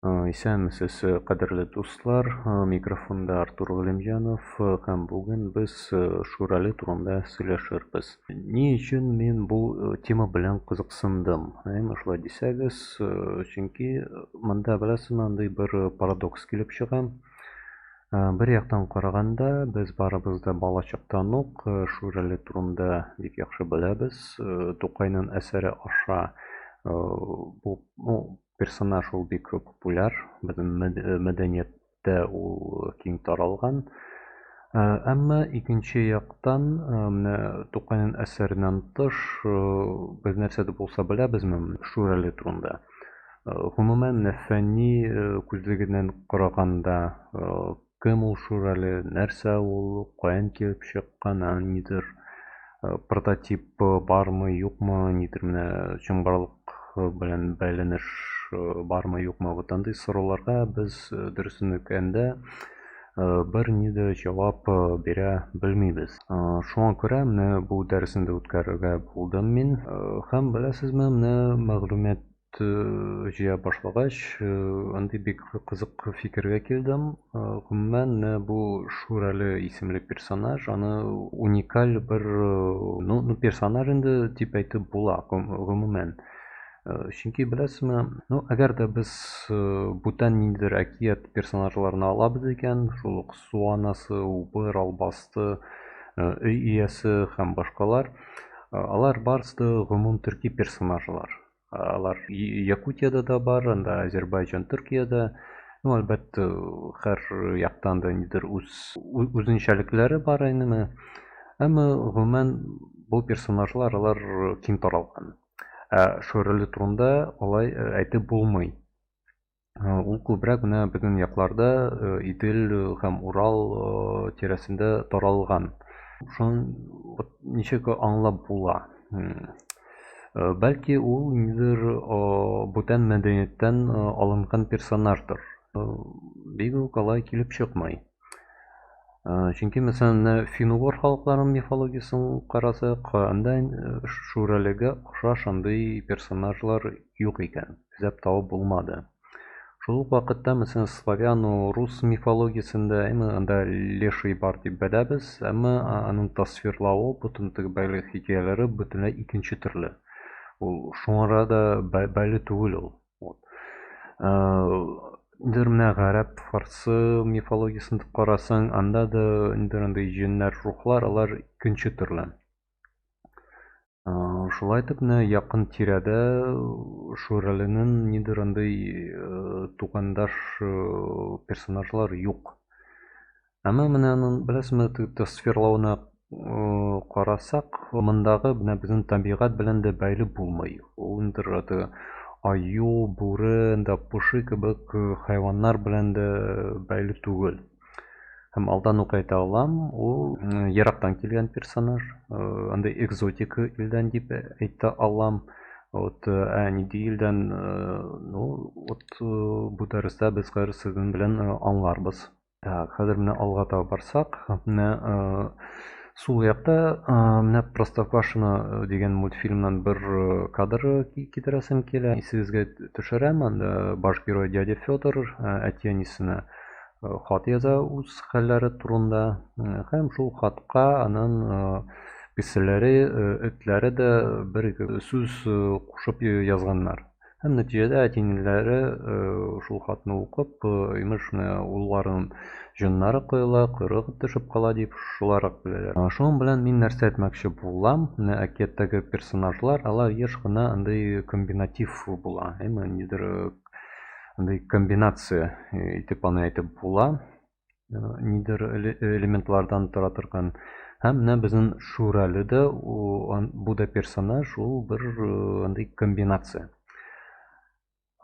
Исәнмесез, кадерле дуслар! Микрофонда Артур Галимҗанов, һәм бүген без Шүрәле турында сөйләшербез. Ни өчен мин бу тема белән кызыксындым? Әйме, шулай дисәгез, чөнки монда, беләсезме, андый бер парадокс килеп чыга. Бер яктан караганда, без барыбыз да балачактан ук Шүрәле турында бик яхшы беләбез. Тукайның әсәре аша бу, ну, персонаж ул бик популяр, безнең мәдәнияттә ул киң таралган. Әмма икенче яктан, менә Тукайның әсәреннән тыш, без нәрсә дә булса беләбезме Шүрәле турында? Гомумән, менә фәнни күзлегеннән караганда, кем ул Шүрәле, нәрсә ул, каян килеп чыккан, аның нидер прототип бармы, юкмы, нидер менә чынбарлык белән бәйләнеш бармы, юкмы. Вот андый сорауларга без, дөресен әйткәндә, берни дә җавап бирә белмибез. Шуңа күрә менә бу дәресне дә үткәрергә булдым мин. Һәм беләсезме, менә мәгълүмат җыя башлагач, андый бик кызык фикергә килдем. Гомумән, менә бу Шүрәле исемле персонаж, аны уникаль бер, ну, персонаж инде дип әйтеп була, гомумән. Чөнки, беләсезме, ну, әгәр дә без бүтән ниндидер әкият персонажларны алабыз икән, шул ук Су анасы, Убыр, Албасты, өй иясе һәм башкалар, алар барысы да гомум төрки персонажлар. Алар Якутиядә дә бар, анда Азербайҗан, Төркиядә. Ну, әлбәттә, һәр яктан да нидер үз үзенчәлекләре бар инде. Әмма гомумән бу персонажлар алар киң таралган. Ә Шүрәле турында алай әйтеп булмый. Ул күбрәк менә безнең якларда, Идел һәм Урал тирәсендә таралган. Шуны вот ничек аңлап була? Бәлки ул ниндидер бүтән мәдәнияттән алынган персонаждыр. Бик үк алай килеп чыкмый. Чөнки, мәсәлән, менә фин-угор халыкларының мифологиясен карасак, анда Шүрәлегә охшаш андый персонажлар юк икән, эзләп табып булмады. Шул ук вакытта, мәсәлән, славяно-рус мифологиясендә, әмма анда леший бар дип беләбез, әмма аның тасвирлавы, бөтен теге бәйле хикәяләре бөтенләй икенче төрле. Ул шуңа да бәйле түгел ул. Вот. Нидер менә гарәп, фарсы мифологиясен карасаң, анда да нидер андый җеннәр, рухлар, алар икенче төрле. Шулай итеп, менә якын тирәдә Шүрәленең нидер андый тугандаш персонажлар юк. Әмма менә аның, беләсезме, тасвирлавына карасак, мондагы менә безнең табигать белән дә бәйле булмый. Ул нидер аты аю, бүре, анда поши кебек хайваннар белән дә бәйле түгел. Һәм алдан ук әйтә алам, ул ерактан килгән персонаж, андый экзотик илдән дип әйтә алам. Вот, ә нинди илдән, ну, вот бу дәрестә без хәзер сезнең белән аңларбыз. Так, хәзер менә алга таба барсак, менә сул якта менә Простоквашино дигән мультфильмнан бер кадр китерәсем килә. Исегезгә төшерәм, анда баш герой дядя Федор әти-әнисенә хат яза үз хәлләре турында, һәм шул хатка аның песеләре, этләре дә бер-ике сүз кушып язганнар. Һәм нәтиҗәдә әти-әниләре шул хатны укып, имеш, менә улларының җоннары коела, койрыгы төшеп кала дип шуларак беләләр. Шуның белән мин нәрсә әйтмәкче булам? Менә әкияттәге персонажлар, алар еш кына андый комбинатив була. Әйме, нидер андый комбинация итеп аны әйтеп була. Нидер элементлардан тора торган. Һәм менә безнең Шүрәле дә, бу да персонаж, ул бер андый комбинация.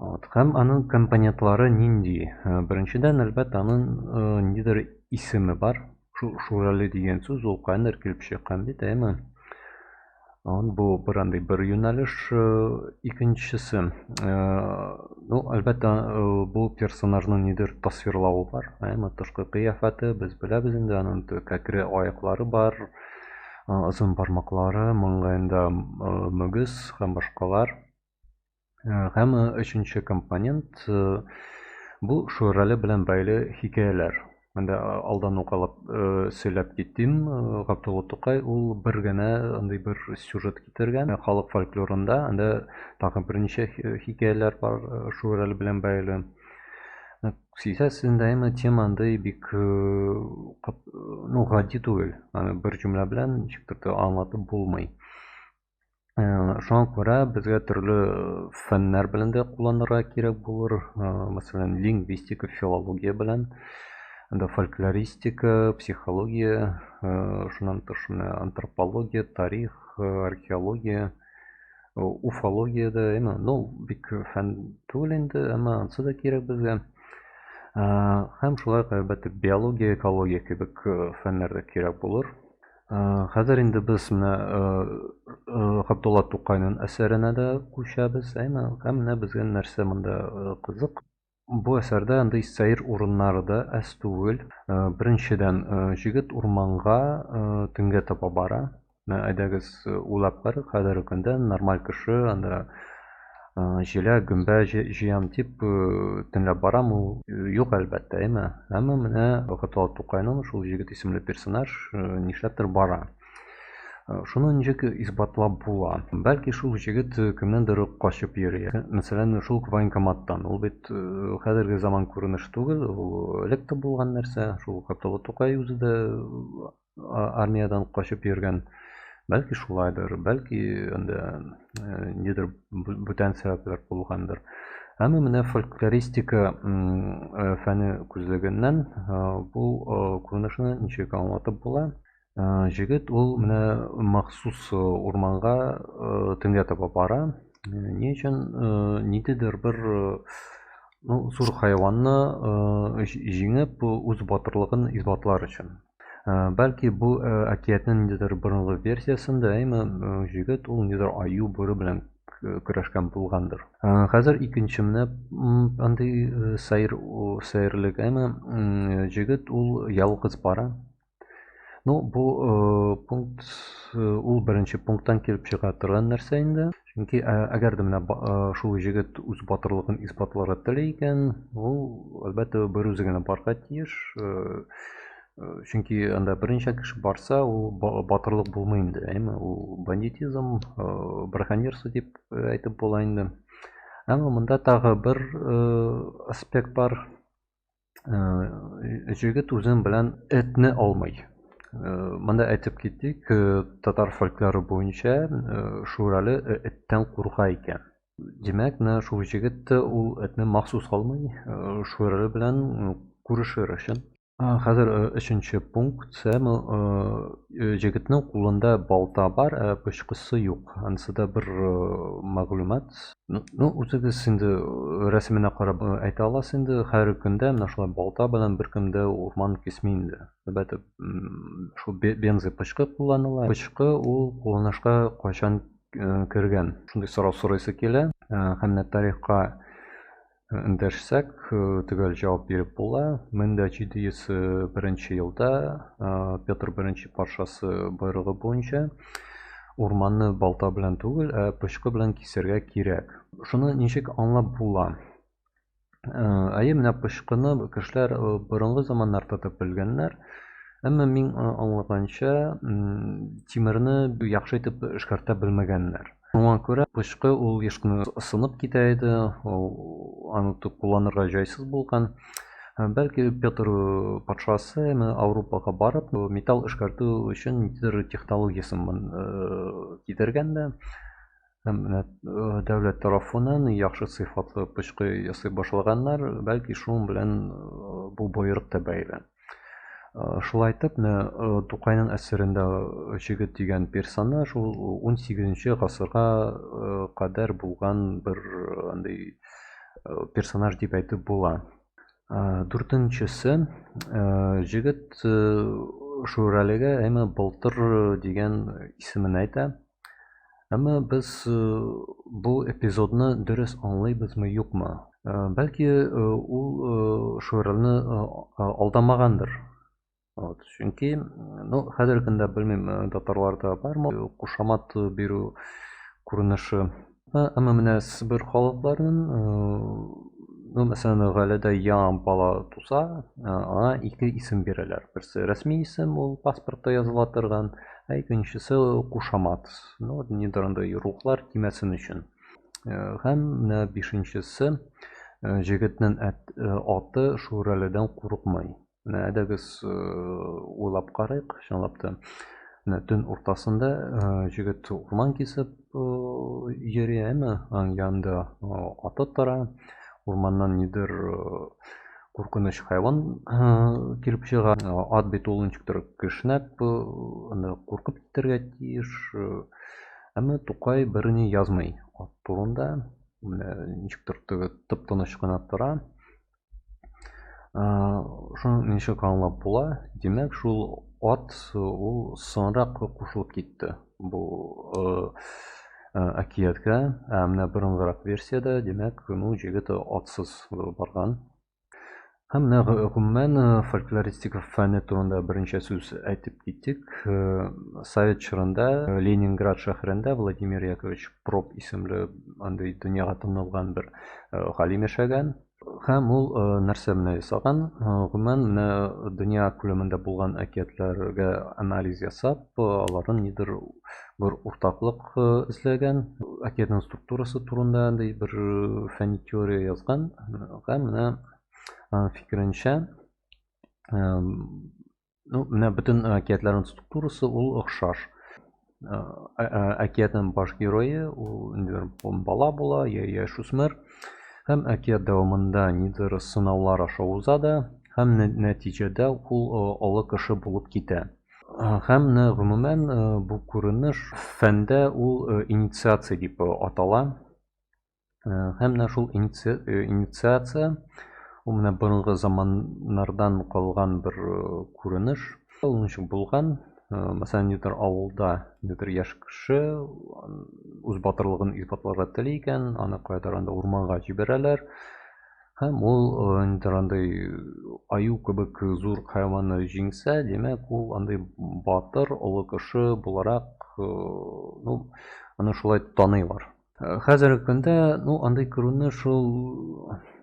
Вот. Һәм аның компонентлары нинди? Беренчедән, әлбәттә, аның ниндидер исеме бар. Шүрәле дигән сүз ул каяндыр килеп чыккан бит, әйеме? Бу бер андый бер юнәлеш. Икенчесе, ну, әлбәттә, бу персонажның нидер тасвирлавы бар, әйеме? Тышкы кыяфәте, без беләбез инде, аның кәкре аяклары бар, озын бармаклары, маңгаенда мөгез һәм башкалар. Һәм өченче компонент, Бу Шүрәле белән бәйле хикәяләр. Монда алдан ук алып сөйләп киттем, Габдулла Тукай ул бер генә андый бер сюжет китергән. Халык фольклорында анда тагын берничә хикәяләр бар Шүрәле белән бәйле. Сизәсез инде, әмма тема андый бик ну, гади түгел. Аны бер җөмлә белән ничектер аңлатып булмый. Шуңа күрә безгә төрле фәннәр белән дә кулланырга кирәк булыр. Мәсәлән, лингвистика, филология белән, анда фольклористика, психология, шуннан тыш менә антропология, тарих, археология, уфология дә, әмма, ну, бик фән түгел инде, әмма ансы да кирәк безгә. Һәм шулай ук, әлбәттә, биология, экология кебек фәннәр дә кирәк булыр. Хәзер инде без менә Габдулла Тукайның әсәренә дә күчәбез, әйме? Һәм менә безгә нәрсә монда кызык? Бу әсәрдә андый сәер урыннары да әз түгел. Беренчедән, җегет урманга төнгә таба бара. Менә әйдәгез уйлап карыйк, хәзерге көндә нормаль кеше анда җиләк, гөмбә җыям дип төнлә барам ул юк, әлбәттә, әйме? Әмма менә Габдулла Тукайның шул җегет исемле персонаж нишләптер бара. Шуны ничек исбатлап була? Бәлки шул җегет кемнәндер качып йөри. Мәсәлән, шул ук военкоматтан. Ул бит хәзерге заман күренеш түгел, ул элек тә булган нәрсә. Шул Габдулла Тукай үзе дә армиядән качып йөргән. Бәлки шулайдыр, бәлки инде нидер бүтән сәбәпләр булгандыр. Әмма менә фольклористика фәне күзлегеннән бу күренешне ничек аңлатып була? Җегет ул менә махсус урманга төнгә таба бара. Ни өчен? Ниндидер бер ну, зур хайванны җиңеп, үз батырлыгын исбатлар өчен. Бәлки бу әкиятнең ниндидер борынгы версиясендә, әйме, җегет ул ниндидер аю, бүре белән көрәшкән булгандыр. Хәзер икенче менә андый сәер сәерлек, әйме, җегет ул ялгыз бара. Ну, бу пункт ул беренче пункттан килеп чыга торган нәрсә инде. Чөнки әгәр дә менә шул җегет үз батырлыгын исбатларга тели икән, ул, әлбәттә, берүзе генә барырга тиеш. Чөнки анда берничә кеше барса, ул батырлык булмый инде, әйме? Ул бандитизм, браконьерство дип әйтеп була инде. Әмма монда тагы бер аспект бар. Җегет үзең белән этне алмый. Монда әйтеп китик, татар фольклоры буенча Шүрәле эттән курка икән. Димәк, менә шул җегет тә ул этне махсус алмый, Шүрәле белән күрешер өчен. Хәзер өченче пункт. Җегетнең кулында балта бар, ә пычкысы юк. Анысы да бер мәгълүмат. Ну, үзегез инде рәсеменә карап әйтә аласыз инде, һәр көндә менә шулай балта белән беркем дә урман кисми инде. Әлбәттә, шул бензо пычкы кулланыла. Пычкы ул кулланышка кайчан кергән? Шундый сорау сорыйсы килә. Һәм менә тарихка эндәшсәк, төгәл җавап биреп була. 1701 елда Петр I патшасы боерыгы буенча урманны балта белән түгел, ә пычкы белән кисәргә кирәк. Шуны ничек аңлап була? Әйе, менә пычкыны кешеләр борынгы заманнарда да белгәннәр. Әмма мин аңлаганча, тимерне яхшы итеп эшкәртә белмәгәннәр. Шуңа күрә пычкы ул еш кына сынып китә иде, ул аны кулланырга җайсыз булган. Бәлки Петр патшасы Ауропага барып, металл эшкәртү өчен ниндидер технологиясен китергән дә, һәм менә дәүләт тарафыннан яхшы сыйфатлы пычкы ясый башлаганнар, бәлки шуның белән бу боерык та бәйле. Шулай итеп, менә Тукайның әсәрендә Җегет дигән персонаж ул 18 гасырга кадәр булган бер андый персонаж дип әйтеп була. Дүртенчесе, җегет Шүрәлегә әмма Былтыр дигән исемен әйтә. Әмма без бу эпизодны дөрес аңлыйбызмы, юкмы? Бәлки ул Шүрәлене алдамагандыр. Вот, чөнки, ну, хәзерге көндә белмим, татарларда бармы кушамат бирү күренеше. Әмма менә Себер халыкларының Ну, мәсәлән, гаиләдә яңа бала туса, аңа ике исем бирәләр. Берсе рәсми исем, ул паспортта языла торган, ә икенчесе кушамат. Ну, нидер андый рухлар тимәсен өчен. Һәм менә бишенчесе, җегетнең аты Шүрәледән курыкмый. Менә әйдәгез уйлап карыйк, чынлап та. Менә төн уртасында җегет урман кисеп йөри, әмма аның янында аты тора. Урманнан нидер куркыныч хайван килеп чыга. Ат бит ул ничектер кешнәп, анда куркып китәргә тиеш. Әмма Тукай берни язмый ат турында. Менә ничектер теге тып-тыныч кына тора. Шуны ничек аңлап була? Димәк, шул ат ул соңрак кушылып китте бу әкияткә. Ә менә борынгырак версиядә, димәк, ну, җегет атсыз барган. Һәм менә гомумән фольклористика фәне турында берничә сүз әйтеп китик. Совет чорында Ленинград шәһәрендә Владимир Яковлевич Пропп исемле андый дөньяга танылган бер галим яшәгән. Һәм ул нәрсә менә ясаган? Гомумән, менә дөнья күләмендә булган әкиятләргә анализ ясап, аларның нидер бер уртаклык эзләгән, әкиятнең структурасы турында андый бер фәнни теория язган. Һәм менә фикеренчә, ну, менә бөтен әкиятләрнең структурасы ул охшаш. Әкиятнең баш герое ул ниндидер бала була, я яшүсмер. Һәм әкият дәвамында нидер сынаулар аша уза да, һәм нәтиҗәдә ул олы кеше булып китә. Һәм менә гомумән бу күренеш фәндә ул инициация дип атала. Һәм менә шул инициация ул менә борынгы заманнардан калган бер күренеш. Ул ничек булган? Мәсәлән, нидер авылда нидер яшь кеше үз батырлыгын исбатларга тели икән, аны каядыр анда урманга җибәрәләр. Һәм ул нидер андый аю кебек зур хайванны җиңсә, димәк, ул андый батыр, олы кеше буларак, ну, аны шулай таныйлар. Хәзерге көндә, ну, андый күренеш ул,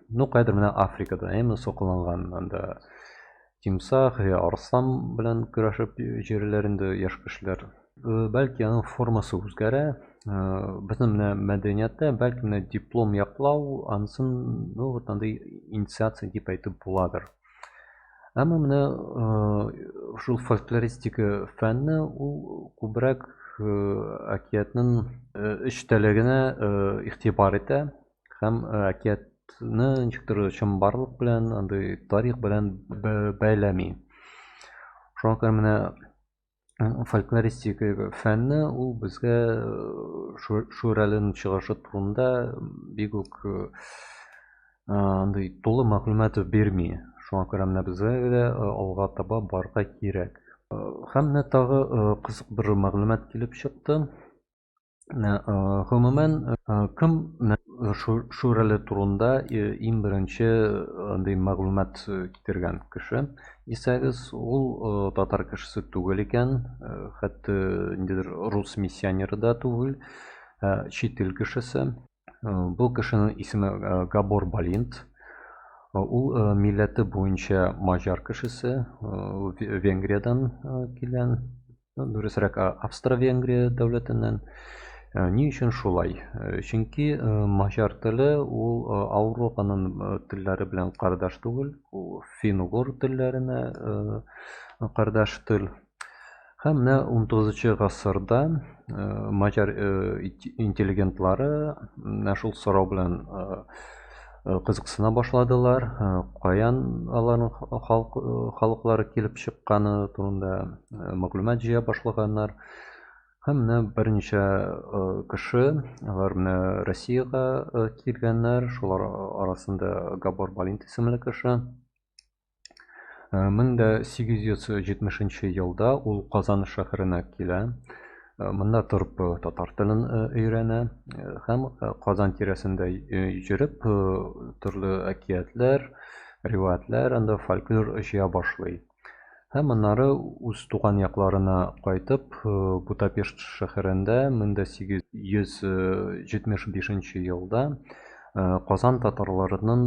ну, каядыр менә Африкада, әйме, сакланган анда тимсах я арыслан белән көрәшеп йөриләр инде яшь кешеләр. Бәлки аның формасы үзгәрә. Безнең менә мәдәнияттә бәлки менә диплом яклау анысын, ну, вот андый инициация дип әйтеп буладыр. Әмма менә шул фольклористика фәнне ул күбрәк әкиятнең эчтәлегенә игътибар итә һәм әкиятне ничектер чынбарлык белән, андый тарих белән бәйләми. Шуңа күрә менә фольклористика фәнне ул безгә Шүрәленең чыгышы турында бик үк андый тулы мәгълүмат бирми. Шуңа күрә менә безгә дә алга таба барырга кирәк. Һәм менә тагы кызык бер мәгълүмат килеп чыкты. Гомумән, кем Шүрәле турында иң беренче андый мәгълүмат китергән кеше дисәгез, ул татар кешесе түгел икән, хәтта ниндидер рус миссионеры да түгел, чит ил кешесе. Бу кешенең исеме Габор Балинт. Ул милләте буенча маҗар кешесе, Венгриядән килгән. Дөресрәк, Австро-Венгрия дәүләтеннән. Ни өчен шулай? Чөнки маҗар теле ул Ауропаның телләре белән кардәш түгел, ул фин-угор телләренә кардәш тел. Һәм менә 19 гасырда маҗар интеллигентлары менә шул сорау белән кызыксына башладылар, каян аларның халыклары килеп чыкканы турында мәгълүмат җыя башлаганнар. Һәм менә берничә кеше, алар менә Россиягә килгәннәр, шулар арасында Габор Балинт исемле кеше. 1870 елда ул Казан шәһәренә килә. Монда торып татар телен өйрәнә һәм Казан тирәсендә йөреп төрле әкиятләр, риваятьләр, анда фольклор җыя башлый. Һәм аннары үз туган якларына кайтып, Будапешт шәһәрендә 1875 елда Казан татарларының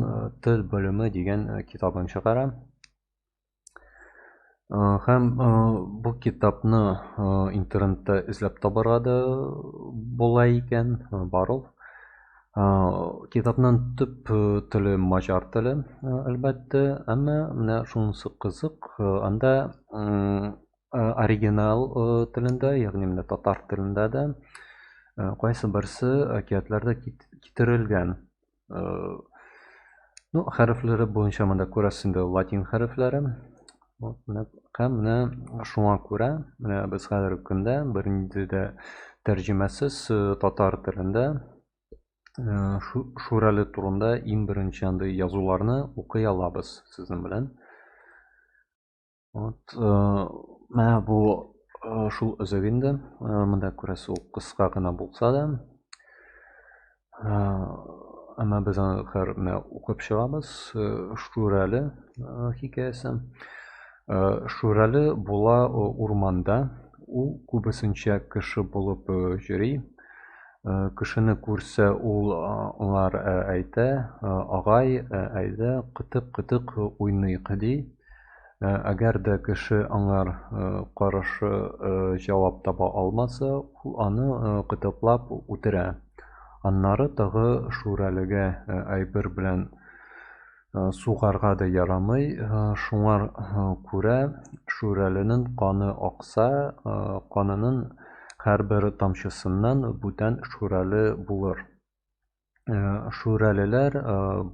тел белеме дигән китабын чыгара. Һәм бу китапны интернетта эзләп табарга да була икән, бар ул. Китапның төп теле маҗар теле, әлбәттә, әмма менә шунысы кызык, анда оригинал телендә, ягъни менә татар телендә дә кайсы берсе әкиятләрдә китерелгән. Ну, хәрефләре буенча монда күрәсез инде латин хәрефләре. Вот, менә, һәм менә шуңа күрә, менә без хәзерге көндә бернинди дә тәрҗемәсез татар телендә Шүрәле турында иң беренче андый язуларны укый алабыз сезнең белән. Вот, менә бу шул өзек инде. Монда күрәсез, ул кыска гына булса да. Әмма без аны хәзер менә укып чыгабыз. Шүрәле хикәясе. Шүрәле була урманда. Ул күбесенчә кеше булып йөри. Кешене күрсә, ул аңар әйтә: "Агай, әйдә, кытык-кытык уйныйк", ди. Әгәр дә кеше аңар каршы җавап таба алмаса, ул аны кытыклап үтерә. Аннары тагы Шүрәлегә әйбер белән сугарга да ярамый, шуңар күрә Шүрәленең каны акса, канының һәрбер тамчысыннан бүтән Шүрәле булыр. Шүрәлеләр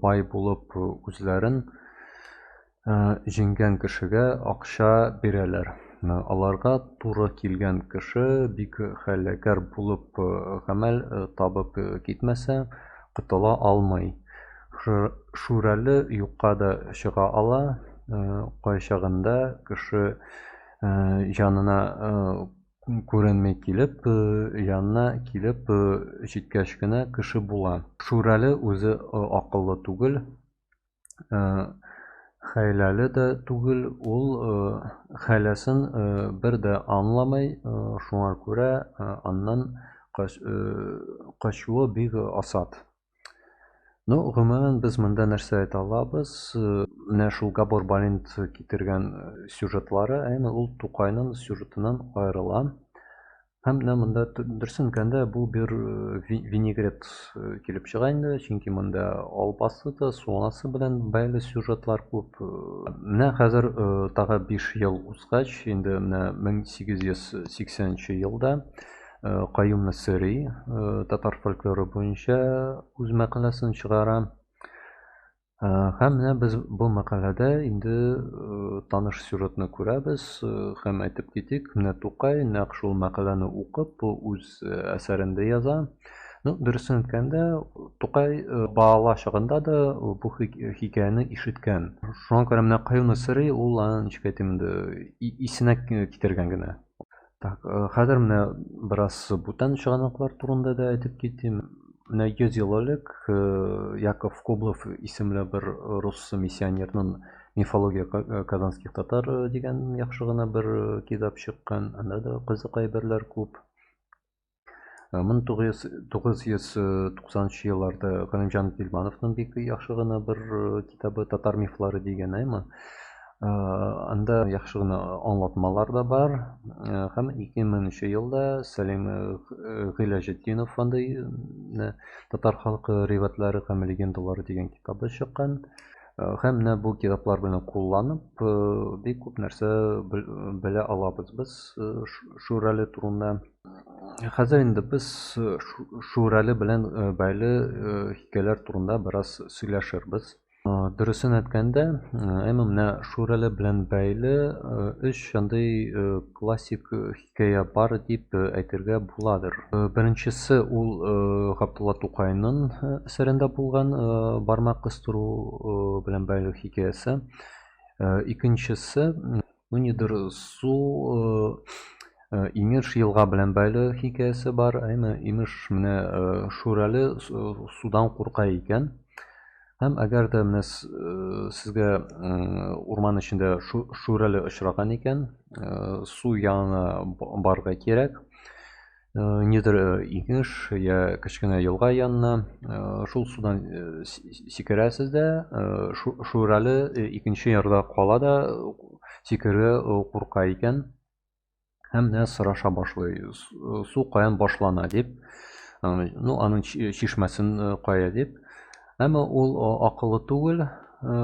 бай булып үзләрен җиңгән кешегә акча бирәләр. Аларга туры килгән кеше бик хәйләкәр булып гамәл табып китмәсә, котыла алмый. Шүрәле юкка да чыга ала, кайчагында кеше җанына күренми килеп, янына килеп җиткәч кенә кеше була. Шүрәле үзе акыллы түгел, хәйләле дә түгел, ул хәйләсен бер дә аңламый, шуңа күрә аннан качуы бик асат. Ну, гомумән, без монда нәрсә әйтә алабыз? Менә шул Габор Балинт китергән сюжетлары, әмма ул Тукайның сюжетыннан аерыла. Һәм менә монда дөресен әйткәндә, бу бер винегрет килеп чыга инде, чөнки монда албасы да, суанасы белән бәйле сюжетлар күп. Менә хәзер тагы 5 ел узгач, инде менә 1880 елда Каюм Насыйри татар фольклоры буенча үз мәкаләсен чыгара. Һәм менә без бу мәкаләдә инде таныш сюжетны күрәбез һәм әйтеп китик, менә Тукай нәкъ шул мәкаләне укып, үз әсәрендә яза. Ну, дөресен әйткәндә, Тукай бала чагында да бу хикәяне ишеткән. Шуңа күрә менә Каюм Насыйри ул аны ничек әйтим инде, исенә китергән генә. Так, хәзер менә бераз бүтән чыганаклар турында да әйтеп китим. Менә 100 ел элек Яков Коблов исемле бер рус миссионерның «Мифология казанских татар» дигән яхшы гына бер китап чыккан. Анда да кызык әйберләр күп. 1990 елларда Галимҗан Гилмановның бик яхшы гына бер китабы «Татар мифлары» дигән, әйме? Анда яхшы гына аңлатмалар да бар. Һәм 2000 елда Сәлим Гыйләҗетдинов андый «Татар халкы риваятьләре һәм легендалары» дигән китабы чыккан. Һәм менә бу китаплар белән кулланып, бик күп нәрсә белә алабыз без Шүрәле турында. Хәзер инде без Шүрәле белән бәйле хикәяләр турында бераз сөйләшербез. Дөресен әйткәндә, әмма менә Шүрәле белән бәйле өч андый классик хикәя бар дип әйтергә буладыр. Беренчесе ул Габдулла Тукайның әсәрендә булган бармак кыстыру белән бәйле хикәясе. Икенчесе, ниндидер су Имеш елга белән бәйле хикәясе бар, әйме, имеш менә Шүрәле судан курка икән. Һәм әгәр дә менә сезгә урман эчендә Шүрәле очраган икән, су янына барырга кирәк. Нидер инеш я кечкенә елга янына, шул судан сикерәсез дә, Шүрәле икенче ярда кала да, сикерергә курка икән. Һәм менә сораша башлый, су каян башлана дип, ну, аның чишмәсен кая дип. Әмма ул акыллы түгел,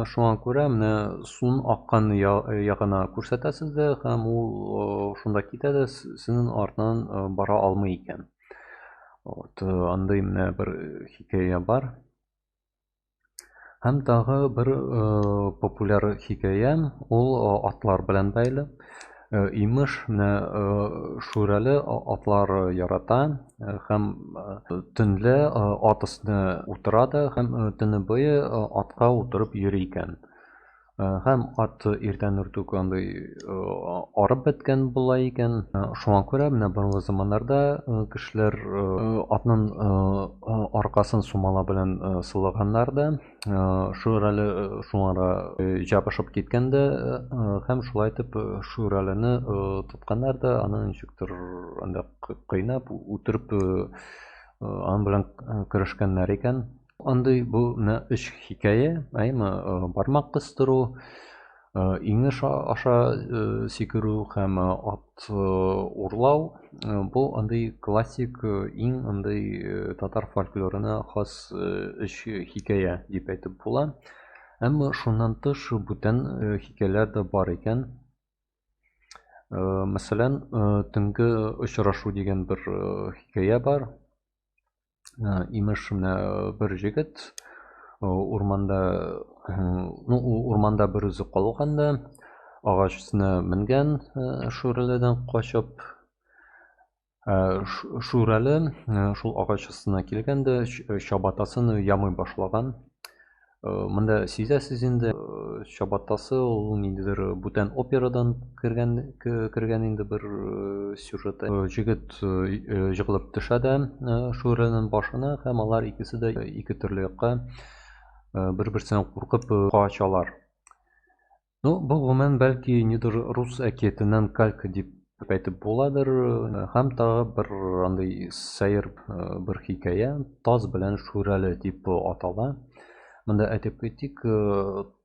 шуңа күрә менә суның аккан ягына күрсәтәсез дә, һәм ул шунда китә дә, сезнең артыннан бара алмый икән. Вот, андый менә бер хикәя бар. Һәм тагы бер популяр хикәя, ул атлар белән бәйле. Имеш, менә Шүрәле атлар ярата һәм төнлә ат өстенә утыра да һәм төне буе атка утырып йөри икән. Һәм ат иртән иртүк андый арып беткән була икән. Шуңа күрә менә борынгы заманнарда кешеләр атның аркасын сумала белән сылаганнар да, Шүрәле шуңара җабышып киткән дә, һәм шулай итеп Шүрәлене тотканнар да, аны ничектер анда кыйнап, үтереп, аның белән көрәшкәннәр икән. Андый бу менә өч хикәя, әйме, бармак кыстыру, инеш аша сикерү һәм ат урлау. Бу андый классик, иң андый татар фольклорына хас өч хикәя дип әйтеп була. Әмма шуннан тыш бүтән хикәяләр дә бар икән. Мәсәлән, Төнге очрашу дигән бер хикәя бар. Имеш, менә бер җегет урманда, ну, урманда бер үзе калган да, агач өстенә менгән, шүрәледән качып. Шүрәле шул агач астына килгән дә, чабатасын ямый башлаган. Монда сизәсез инде, чабатасы ул ниндидер бүтән операдан кергән кергән инде бер сюжет. Җегет җыгылып төшә дә шүрәленең башына, һәм алар икесе дә ике төрле якка бер-берсеннән куркып качалар. Ну, бу гомумән бәлки нидер рус әкиятеннән калька дип әйтеп буладыр. Һәм тагы бер андый сәер бер хикәя Таз белән Шүрәле дип атала. Монда әйтеп китик,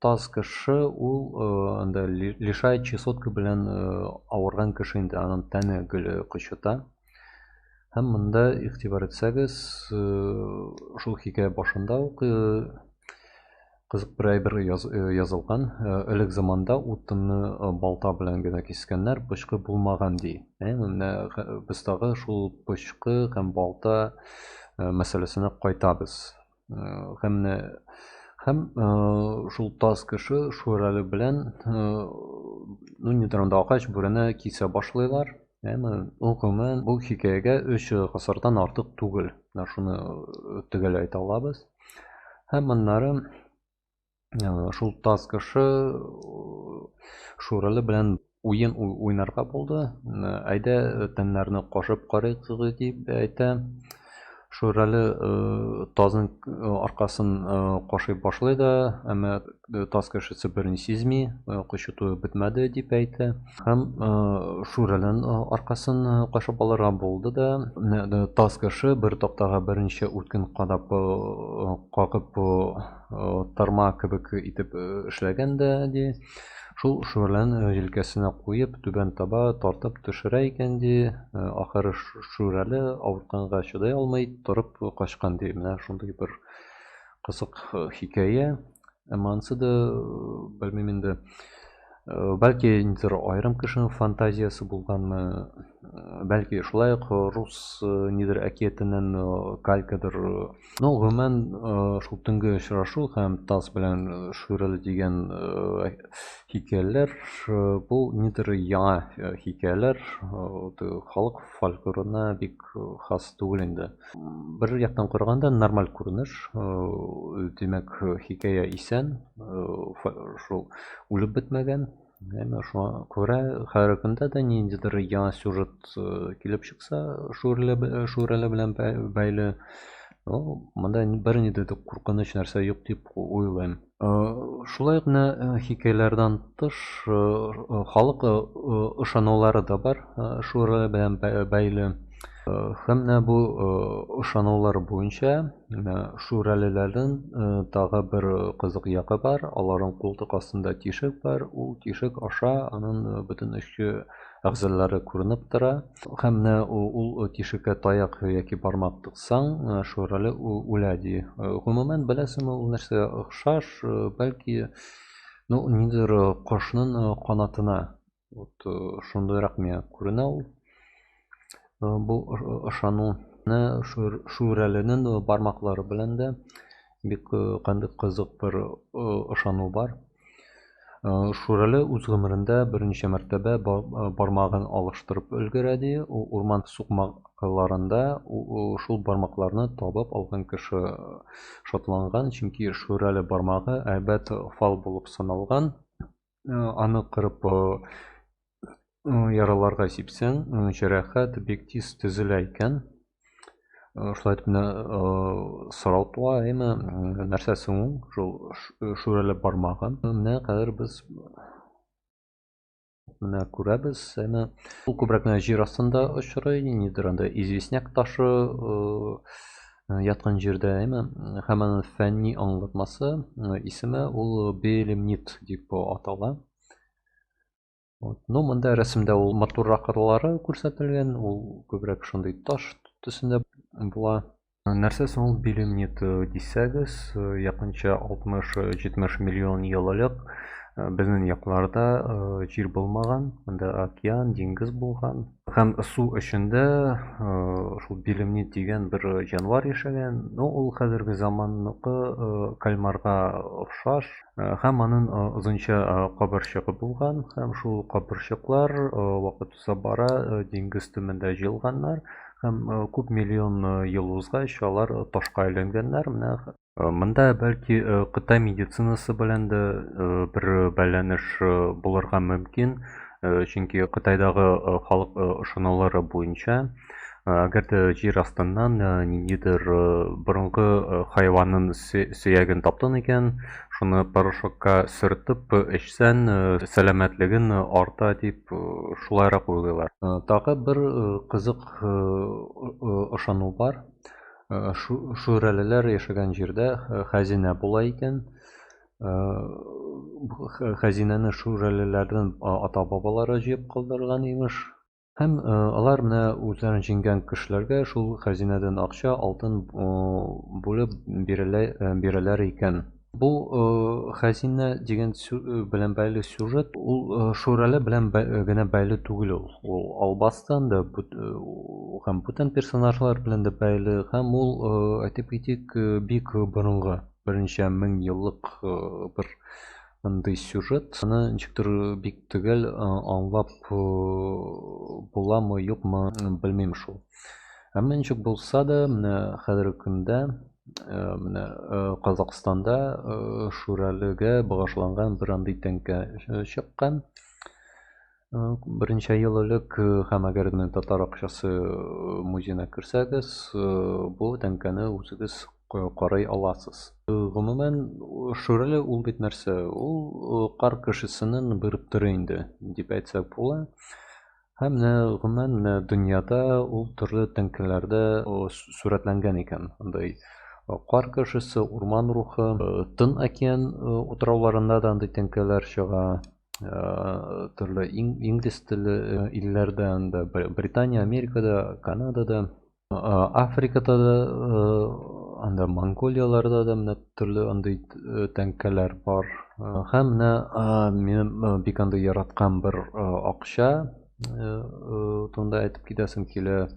таз кеше ул анда лишай чесотка белән авырган кеше инде, аның тәне гел кычыта. Һәм монда игътибар итсәгез, шул хикәя башында ук кызык бер әйбер язылган. Элек заманда утынны балта белән генә кискәннәр, пычкы булмаган ди. Менә без тагы шул пычкы һәм балта мәсьәләсенә кайтабыз. Һәм менә һәм шул таз кеше Шүрәле белән, ну, нидер анда агач бүрәнә кисә башлыйлар. Әмма ул гомумән бу хикәягә өч гасырдан артык түгел. Менә шуны төгәл әйтә алабыз. Һәм аннары шул таз кеше Шүрәле белән уен уйнарга булды. Әйдә, тәннәрне кашып карыйк, дип әйтә. Шүрәле тазның аркасын кашый башлый да, әмма таз кешесе берни сизми, кычытуы бетмәде дип әйтә. Һәм Шүрәленең аркасын кашып алырга булды да, таз кеше бер тактага берничә үткен кадап кагып тырма кебек итеп эшләгән дә, ди. Шул Шүрәленең җилкәсенә куеп, түбән таба тартып төшерә икән, ди. Ахыры Шүрәле авыртканга чыдый алмый, торып качкан, ди. Менә шундый бер кызык хикәя. Әмма анысы да, белмим инде, бәлки ниндидер аерым кешенең фантазиясе булганмы, бәлки шулай ук рус нидер әкиятеннән калькадыр. Ну, гомумән, шул төнге очрашу һәм Таз белән Шүрәле дигән хикәяләр, бу нидер яңа хикәяләр, халык фольклорына бик хас түгел инде. Бер яктан караганда нормаль күренеш, димәк, хикәя исән, шул үлеп бетмәгән. Әмма шуңа күрә һәр көндә дә ниндидер яңа сюжет килеп чыкса, Шүрәле белән бәйле, ну, монда бернинди дә куркыныч нәрсә юк дип уйлыйм. Шулай ук менә хикәяләрдән тыш халык ышанулары да бар Шүрәле белән бәйле. Һәм менә бу ышанулар буенча менә шүрәлеләрнең тагы бер кызык ягы бар. Аларның култык астында тишек бар. Ул тишек аша аның бөтен эчке әгъзалары күренеп тора. Һәм менә ул тишеккә таяк яки бармак тыксаң, шүрәле үлә ди. Гомумән, беләсеңме, ул нәрсәгә охшаш? Бәлки, ну, ниндидер кошның канатына. Вот шундыйрак миңа күренә ул. Бу ышану шүрәленең бармаклары белән дә бик кандый кызык бер ышану бар. Шүрәле үз гомерендә берничә мәртәбә бармагын алыштырып өлгерә ди. Урман сукмакларында шул бармакларны табып алган кеше шатланган, чөнки шүрәле бармагы әйбәт фал булып саналган. Аны кырып яраларга сипсәң, җәрәхәт бик тиз төзелә икән. Шулай итеп менә сорау туа, әйме, нәрсә соң ул, шул шүрәле бармагы? Менә хәзер без менә күрәбез, әйме, ул күбрәк менә җир астында очрый, ниндидер анда известняк ташы яткан җирдә, әйме, һәм аның фәнни аңлатмасы, исеме ул белемнит дип атала. Вот. Ну, монда рәсемдә ул матурраклары күрсәтелгән, ул күбрәк шундый таш төсендә була. Нәрсә соң ул белемнит дисәгез, якынча 60-70 миллион ел элек безнең якларда җир булмаган, монда океан, диңгез булган. Һәм су эчендә шул белемнит дигән бер җанвар яшәгән. Ну, ул хәзерге заманныкы кальмарга охшаш. Һәм аның озынча кабырчыгы булган, һәм шул кабырчыклар вакыт уза бара диңгез төбендә җыелганнар, һәм күп миллион ел узгач алар ташка әйләнгәннәр. Менә монда бәлки Кытай медицинасы белән дә бер бәйләнеш булырга мөмкин, чөнки Кытайдагы халык ышанулары буенча, әгәр дә җир астыннан ниндидер борынгы хайванның сөяген таптың икән, шуны порошокка сөртеп эчсәң, сәламәтлеген арта дип шулайрак уйлыйлар. Тагы бер кызык ышану бар. Шүрәлеләр яшәгән җирдә хәзинә була икән. Хәзинәне шүрәлеләрнең ата-бабалары җыеп калдырган имеш. Һәм алар менә үзләрен җиңгән кешеләргә шул хәзинәдән акча, алтын бүлеп бирәләр икән. Бу хәзинә дигән белән бәйле сюжет, ул шүрәле белән генә бәйле түгел ул. Ул Албастан да һәм бүтән персонажлар белән дә бәйле, һәм ул, әйтеп китик, бик борынгы, берничә мең еллык бер андый сюжет. Аны ничектер бик төгәл аңлап буламы, юкмы, белмим шул. Әмма ничек булса да, менә хәзерге көндә менә Казакъстанда шүрәлегә багышланган бер андый тәңкә чыккан. Берничә ел элек, һәм әгәр менә татар акчасы музеена керсәгез, бу тәңкәне үзегез карый аласыз. Гомумән, шүрәле ул бит нәрсә? Ул кар кешесенең бер төре инде, дип әйтсәк була. Һәм менә гомумән менә дөньяда ул төрле тәңкәләрдә сурәтләнгән икән. Андый кар кешесе, урман рухы, Тын океан утрауларында да андый тәңкәләр чыга. Төрле инглиз телле илләрдә, анда Британия, Америкада, Канадада, Африкада да, анда Монголияләрдә дә менә төрле андый тәңкәләр бар. Һәм менә минем бик андый яраткан бер акча турында әйтеп китәсем килә.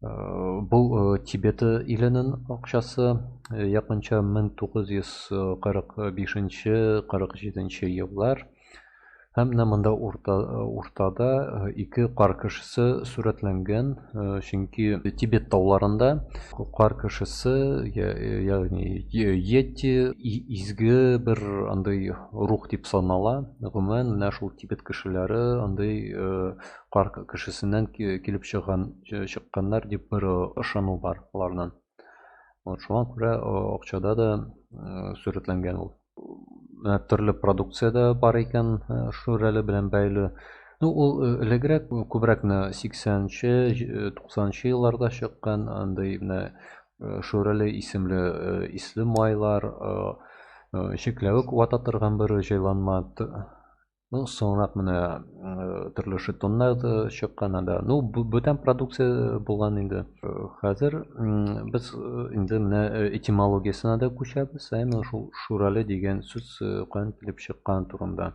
Бу Тибет иленең акчасы, якынча 1945-47 еллар. Һәм менә монда уртада ике кар кешесе сурәтләнгән, чөнки Тибет тауларында кар кешесе, ягъни йети, изге бер андый рух дип санала. Гомумән, менә шул Тибет кешеләре андый кар кешесеннән килеп чыкканнар дип бер ышану бар аларның. Вот шуңа күрә акчада да сурәтләнгән ул. Менә төрле продукция дә бар икән шүрәле белән бәйле. Ну, ул элегрәк күбрәк менә 80-нче, 90-нчы елларда чыккан андый менә Шүрәле исемле исле майлар, чикләвек вата торган бер җайланма. Ну, соңрак менә төрле жетоннар да чыккан анда. Ну, бүтән продукция булган инде. Хәзер без инде менә этимологиясенә дә күчәбез. Әмма шул Шүрәле дигән сүз каян килеп чыккан турында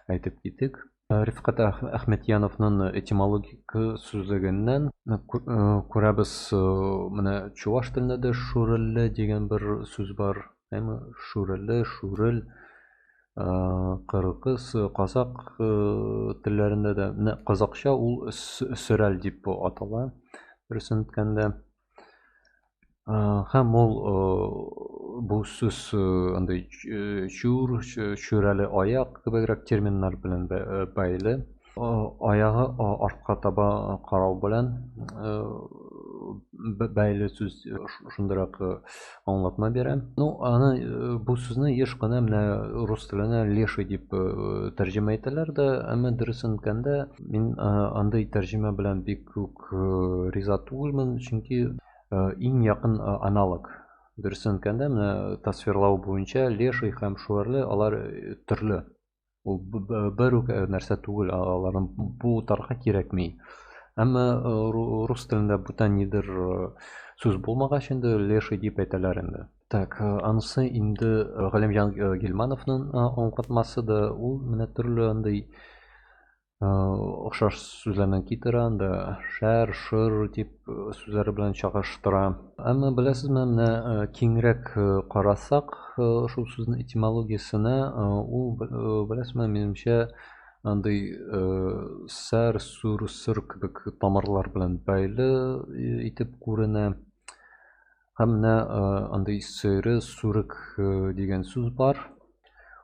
әйтеп китик. Рифкать Әхмәтьяновның этимологик сүзлегеннән күрәбез, менә чуваш телендә дә шүрәле дигән бер сүз бар. Әмма шүрәле, шүрел, кыргыз, казак телләрендә дә, менә казакча ул сөрәл дип атала, дөресен әйткәндә. Һәм ул бу сүз андый чүр, чүрәле аяк кебегрәк терминнар белән бәйле. Аягы артка таба карау белән бәйле сүз, шундыйрак аңлатма бирә. Ну, аны бу сүзне еш кына менә рус теленә леший дип тәрҗемә итәләр дә, әмма дөресен әйткәндә, мин андый тәрҗемә белән бик үк риза түгелмен, чөнки иң якын аналог. Дөресен әйткәндә, менә тасвирлау буенча леший һәм шүрле алар төрле. Ул бер үк нәрсә түгел, аларны бутарга кирәкми. Әмма рус телендә бүтән нидер сүз булмагач инде леший дип әйтәләр инде. Так, анысы инде Галимҗан Гилмановның аңлатмасы да, ул менә төрле андый охшаш сүзләрне китерә, анда шәр, шыр дип сүзләре белән чагыштыра. Әмма беләсезме, менә киңрәк карасак, шул сүзнең этимологиясенә, ул, беләсезме, минемчә, андый сәр, сүр, сыр кебек тамырлар белән бәйле итеп күренә. Һәм менә андый сөре, сүрек дигән сүз бар.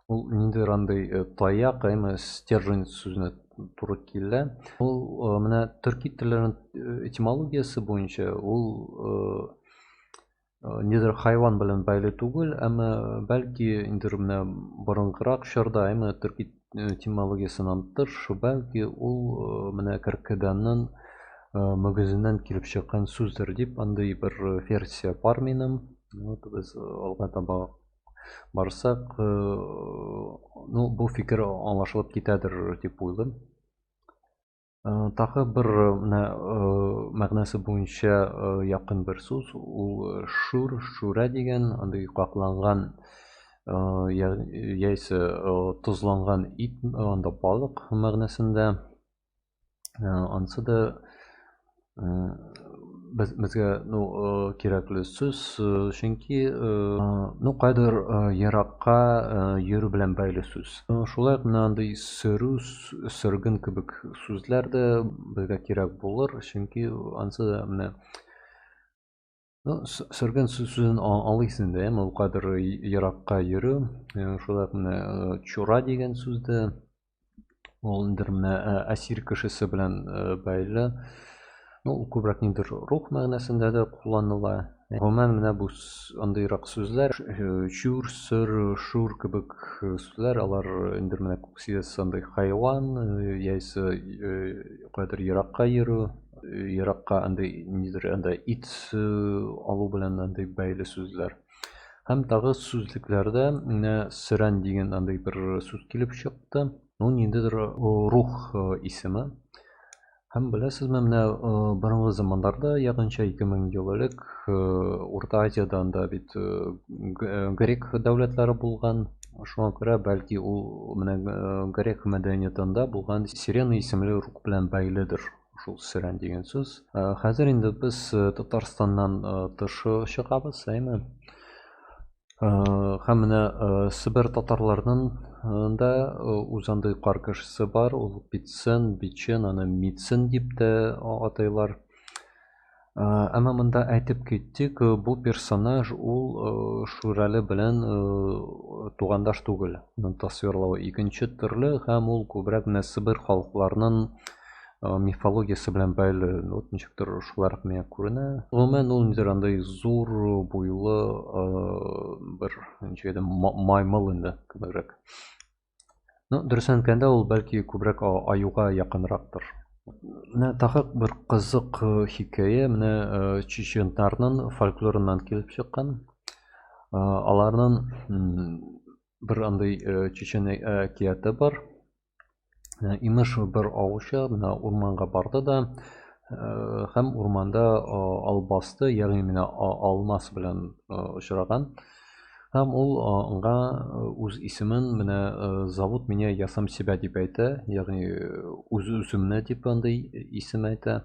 Ул ниндидер андый таяк, әмма стержень сүзенә туры килә. Ул менә төрки телләрнең этимологиясе буенча ул нидер хайван белән бәйле түгел, әмма бәлки инде менә борынгырак чорда, әмма төрки этимологиясеннән тыш, бәлки ул менә кәркәдәннең мөгезеннән килеп чыккан сүздер дип андый бер версия бар минем. Вот без алга таба барсак, ну, бу фикер аңлашылып китәдер дип уйлыйм. Тагы бер менә мәгънәсе буенча якын бер сүз, ул шүр, шүрә дигән андый какланган яисә тозланган ит, анда балык мәгънәсендә. Анысы да безгә, ну, кирәкле сүз, чөнки, ну, кайдыр еракка йөрү белән бәйле сүз. Шулай ук менә андый сөрү, сөрген кебек сүзләр дә безгә кирәк булыр, чөнки анысы да менә, ну, сөрген сүзен аңлыйсың инде, әмма ул кайдыр еракка йөрү. Шулай ук менә чура дигән сүз дә, ул инде менә әсир кешесе белән бәйле. Ну, ул күбрәк ниндидер рух мәгънәсендә дә кулланыла. Гомумән, менә бу андыйрак сүзләр, чүр, сөр, шур кебек сүзләр, алар инде менә күксиез андый хайван, яисә кайдыр еракка йөрү, еракка андый нидер анда ит алу белән андый бәйле сүзләр. Һәм тагы сүзлекләрдә менә сөрән дигән андый бер сүз килеп чыкты. Ну, ниндидер рух исеме. Һәм беләсезме, менә борынгы заманнарда, якынча 2000 ел элек, Урта Азиядә анда бит грек дәүләтләре булган. Шуңа күрә, бәлки, ул менә грек мәдәниятында булган сирена исемле рух белән бәйледер шул сөрән дигән сүз. Хәзер инде без Татарстаннан тыш чыгабыз, әйме? Һәм менә Себер татарларының да үз андый кар кешесе бар, ул Питсен, Бичен, аны Митсен дип тә атыйлар. Әмма монда әйтеп киттек, бу персонаж ул Шүрәле белән тугандаш түгел. Аның тасвирлавы икенче төрле һәм ул күбрәк менә Себер халыкларының мифологиясе белән бәйле. Вот ничектер шуларак миңа күренә. Гомумән, ул нидер андый зур буйлы бер ничек әйтәм, маймыл инде кебегрәк. Ну, дөресен әйткәндә, ул бәлки күбрәк аюга якынрактыр. Менә тагы бер кызык хикәя менә чеченнарның фольклорыннан килеп чыккан. Аларның бер андый чечен әкияте бар. Имеш, бер аучы менә урманга барды да һәм урманда албасты, ягъни менә алмас белән очраган. Һәм ул аңа үз исемен менә «Зовут меня я сам себя» дип әйтә, ягъни үз үземне дип андый исем әйтә.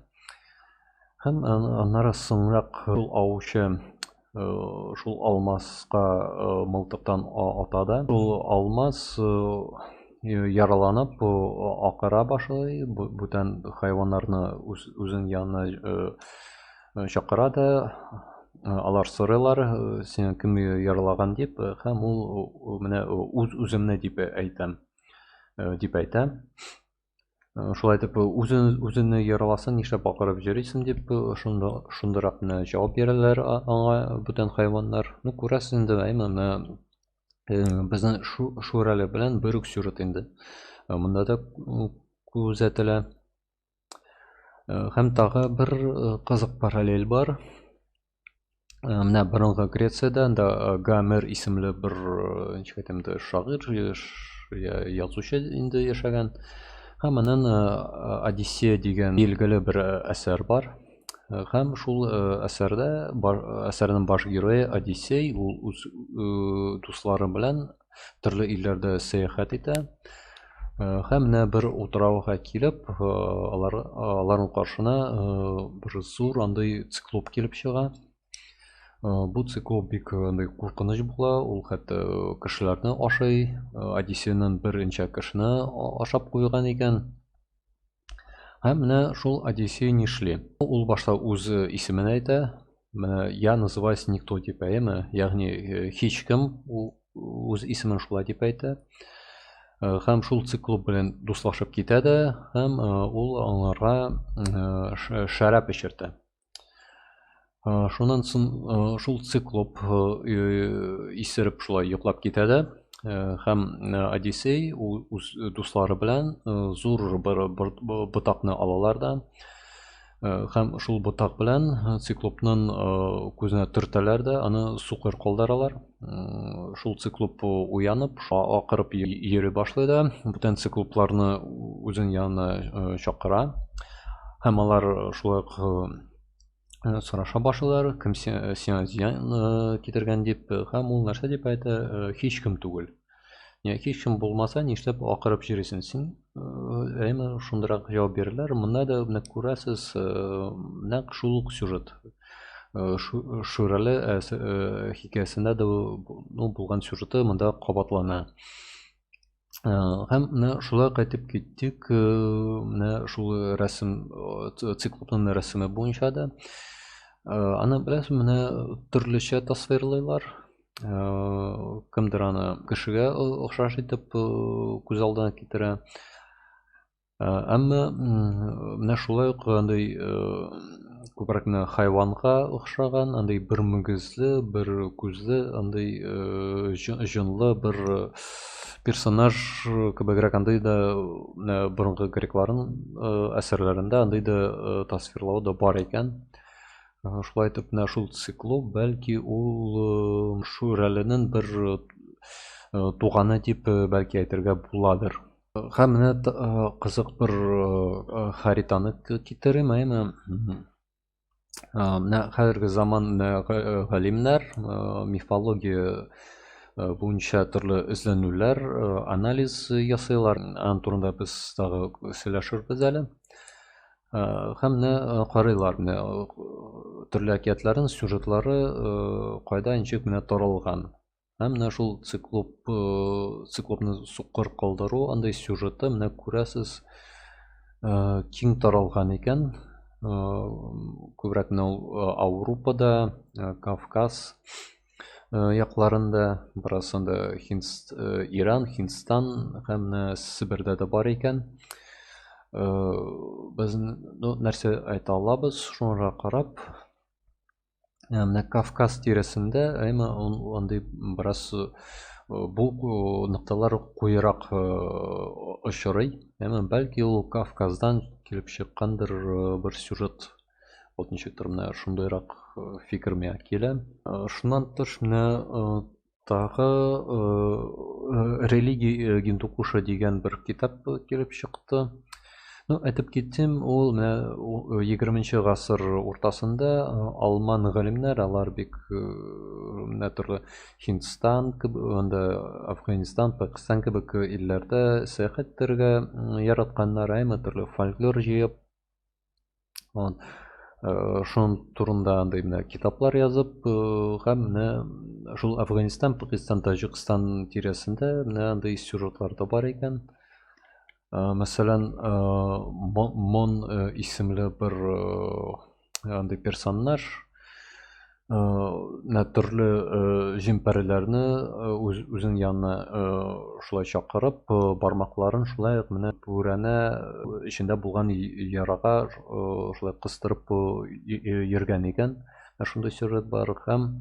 Һәм аннары соңрак шул аучы шул алмаска мылтыктан ата да. Шул алмас яраланып акыра башлый, бүтән хайваннарны үз үзен янына чакыра да, алар сорыйлар, сине кем яралаган дип, һәм ул менә үз үземне дип әйтәм, дип әйтә. Шулай итеп, үзен үзеңне яраласың, нишләп акырып йөрисең дип, шунда шундырак менә җавап бирәләр аңа бүтән хайваннар. Ну, күрәсез инде, әйме, менә безнең Шүрәле белән бер үк сюжет инде. Монда да күзәтелә. Һәм тагы бер кызык параллель бар. Менә борынгы Грециядә анда Гомер исемле бер, ничек әйтәм инде, шагыйрь, язучы инде яшәгән. Һәм аннан Одиссея дигән билгеле бер әсәр бар. Һәм шул әсәрдә әсәрнең баш герое Одиссей, ул үз дуслары белән төрле илләрдә сәяхәт итә. Һәм менә бер утрауга килеп, алар аларның каршына бер зур андый циклоп килеп чыга. Бу циклоп бик андый куркыныч була, ул хәтта кешеләрне ашый. Одиссейның берничә кешене ашап куйган икән. Һәм менә шул Одиссей нишли? Ул башта үз исемен әйтә. Менә я называюсь никто дип, әйеме? Ягъни һичкем ул үз исемен шулай дип әйтә. Һәм шул циклоп белән дуслашып китә дә, һәм ул аңарга шәраб эчертә. Шуннан соң шул циклоп исереп шулай йоклап китә дә, һәм Одиссей үз дуслары белән зур бер ботакны алалар да, һәм шул ботак белән циклопның күзенә төртәләр дә, аны сукыр калдыралар. Шул циклоп уянып, акырып йөри башлый да, бүтән циклопларны үзенең янына чакыра. Һәм алар шулай ук сораша башлыйлар, кем сиңа зыян китергән дип, һәм ул нәрсә дип әйтә, һичкем түгел. Һичкем булмаса, нишләп акырып йөрисең син? Әмма шундыйрак җавап бирәләр. Монда да менә күрәсез, нәкъ шул ук сюжет. Шүрәле хикәясендә дә ну, булган сюжеты монда кабатлана. Һәм менә шулай кайтып киттек, менә шул рәсем, циклопның рәсеме буенча да. Аны беләсез, менә төрлечә тасвирлыйлар. Кемдер аны кешегә охшаш итеп күз алдына китерә. Әмма менә шулай ук андый күбрәк менә хайванга охшаган, андый бер мөгезле, бер күзле, андый җонлы бер персонаж кебегрәк андый да менә борынгы грекларның әсәрләрендә андый да тасвирлау да бар икән. Шулай итеп, менә шул циклоп, бәлки ул Шүрәленең бер туганы дип бәлки әйтергә буладыр. Һәм менә кызык бер хаританы китерим, әйме? Менә хәзерге заман галимнәр мифология буенча төрле эзләнүләр, анализ ясыйлар. Аның турында без тагы сөйләшербез әле. Һәм менә карыйлар, менә төрле әкиятләрнең сюжетлары кайда ничек менә таралган. Һәм менә шул циклоп, циклопны сукыр калдыру андый сюжеты менә күрәсез, киң таралган икән. Күбрәк менә ул Ауропада, Кавказ якларында, бераз анда Һиндст, Иран, Һиндстан һәм менә Себердә дә бар икән. Без ну, нәрсә әйтә алабыз шуңа карап? Менә Кавказ тирәсендә, әмма андый бераз Бу нокталар куерак очрый. Әмма бәлки ул Кавказдан килеп чыккандыр бер сюжет. Вот ничектер менә шундыйрак фикер миңа килә. Шуннан тыш менә тагы Религия Гиндукуша дигән бер китап килеп чыкты. Ну, әйтеп киттем, ул менә 20 гасыр уртасында алман галимнәр, алар бик менә төрле Һиндстан, анда Афганистан, Пакистан кебек илләрдә сәяхәт итәргә яратканнар, әмма төрле фольклор җыеп, вот, шуның турында андый менә китаплар язып, һәм менә шул Афганистан, Пакистан, Таҗикстан тирәсендә менә андый сюжетлар да бар икән. Мәсәлән, Мон исемле бер андый персонаж менә төрле җен-пәриләрне үзенең янына шулай чакырып, бармакларын шулай ук менә бүрәнә эчендә булган ярага шулай кыстырып йөргән икән. Шундый сюжет бар һәм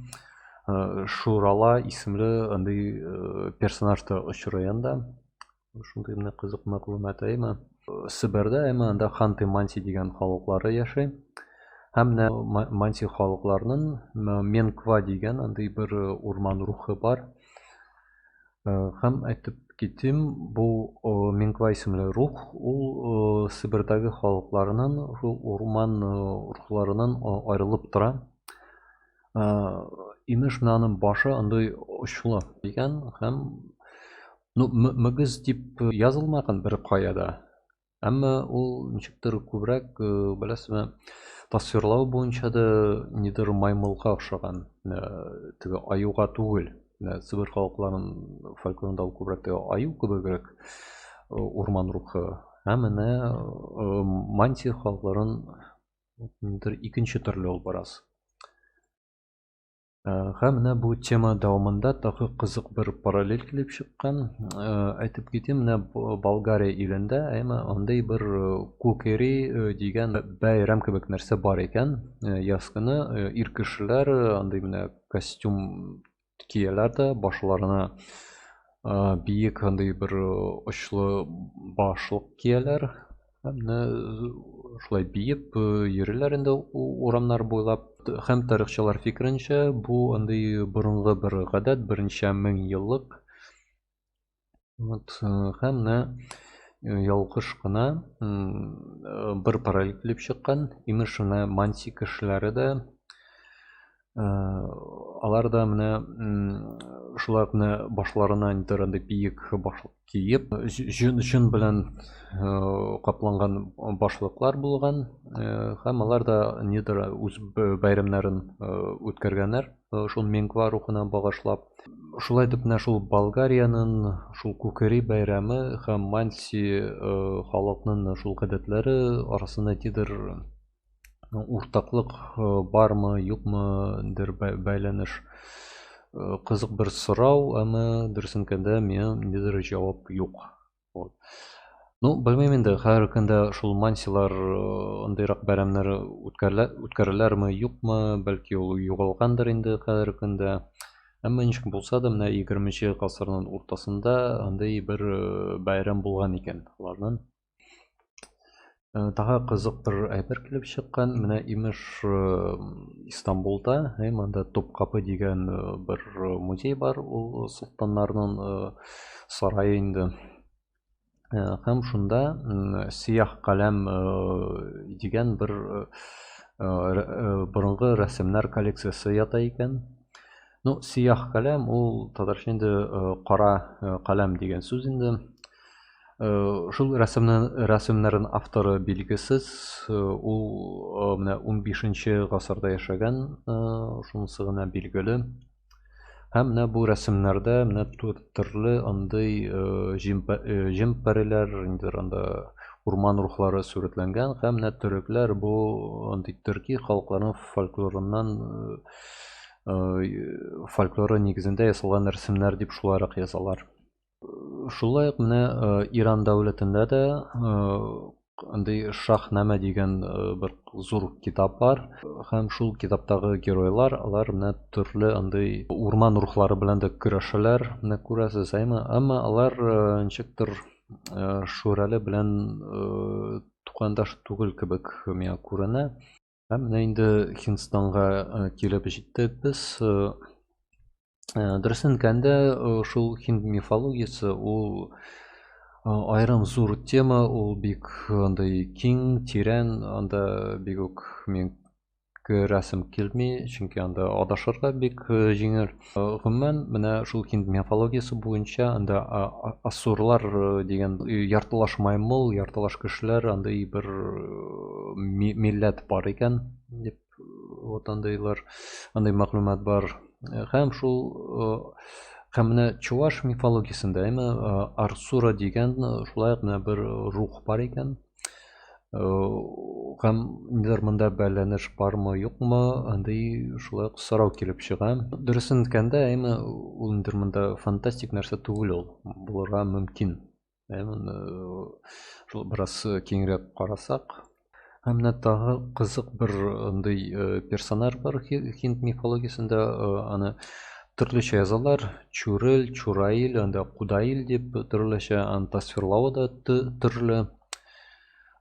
Шурала исемле андый персонаж та очрый анда. Шундый менә кызык мәгълүмат, әйме? Себердә, әмма анда Ханты-Манси дигән халыклары яши. Һәм менә Манси халыкларының Менква дигән андый бер урман рухы бар. Һәм әйтеп китим, бу Менква исемле рух, ул Себердәге халыкларның шул урман рухларыннан аерылып тора. Имеш, менә аның башы андый очлы дигән һәм ну, мөгез дип язылмаган бер кая да. Әмма ул ничектер күбрәк, беләсезме, тасвирлау буенча да нидер маймылга охшаган, теге аюга түгел. Менә Себер халыкларының фольклорында ул күбрәк теге аю кебегрәк урман рухы. Ә менә мантия халыкларын нидер икенче төрле ул бераз. Һәм менә бу тема дәвамында тагы кызык бер параллель килеп чыккан. Әйтеп китим, менә Болгария илендә әмма андый бер Кукери дигән бәйрәм кебек нәрсә бар икән. Яз көне ир кешеләр андый менә костюм кияләр дә, башларына биек андый бер очлы башлык кияләр. Һәм менә шулай биеп йөриләр инде урамнар буйлап. Һәм тарихчылар фикеренчә, бу андый борынгы бер гадәт, берничә мең еллык. Вот, һәм менә ялгыш кына бер параллель килеп чыккан. Имеш, менә манси кешеләре дә алар да менә шулай ук менә башларына нидер андый биек башлык киеп, җон белән капланган башлыклар булган, һәм алар да нидер үз бәйрәмнәрен үткәргәннәр, шул Менква рухына багышлап. Шулай итеп менә шул Болгариянең шул Кукери бәйрәме һәм Манси халыкның шул гадәтләре арасында нидер уртаклык бармы, юкмы дер бәйләнеш. Кызык бер сорау, әмма дөресен әйткәндә, миңа ниндидер җавап юк. Вот. Ну, белмим инде, хәзерге көндә шул мансилар андыйрак бәйрәмнәр үткәреләрме, юкмы, бәлки ул югалгандыр инде хәзерге көндә. Әмма ничек булса да, менә 20 гасырның уртасында андый бер бәйрәм булган икән аларның. Тагы кызык бер әйбер килеп чыккан. Менә имеш Истанбулда, һәм анда Топкапы дигән бер музей бар, ул солтаннарның сарае инде. Һәм шунда Сиях каләм дигән бер борынгы рәсемнәр коллекциясе ята икән. Ну, сиях каләм ул татарча инде кара каләм дигән сүз инде. Шул рәсемнәрнең авторы билгесез, ул менә 15 гасырда яшәгән, шунысы гына билгеле. Һәм менә бу рәсемнәрдә менә төрле андый җен-пәриләр, ниндидер анда урман рухлары сурәтләнгән һәм менә төрекләр бу андый төрки халыкларның фольклорыннан фольклоры нигезендә ясалган рәсемнәр дип шулайрак язалар. Шулай ук менә Иран дәүләтендә дә Андый Шаһнамә дигән бер зур китап бар. Һәм шул китаптагы геройлар, алар менә төрле андый урман рухлары белән дә көрәшәләр, менә күрәсез, әйме? Әмма алар ничектер Шүрәле белән тугандаш түгел кебек миңа күренә. Һәм менә инде Һиндстанга килеп җиттек без. Дөресен әйткәндә, шул һинд мифологиясе ул аерым зур тема, ул бик андый киң, тирән, анда бик үк мин керәсем килми, чөнки анда адашырга бик җиңел. Гомумән, менә шул һинд мифологиясе буенча анда асурлар дигән яртылаш маймыл, яртылаш кешеләр, андый бер милләт бар икән дип, вот андыйлар, андый мәгълүмат бар. Һәм шул һәм менә чуваш мифологиясендә әйме Арсура дигән шулай ук менә бер рух бар икән. Һәм нидер монда бәйләнеш бармы, юкмы, андый шулай ук сорау килеп чыга. Дөресен әйткәндә, әйме ул нидер монда фантастик нәрсә түгел ул, булырга мөмкин. Әйме шул бераз киңрәк карасак. Һәм менә тагы кызык бер андый персонаж бар һинд мифологиясендә, аны төрлечә язалар, Чурел, Чураил, анда Кудаил дип төрлечә, аны тасвирлавы да төрле.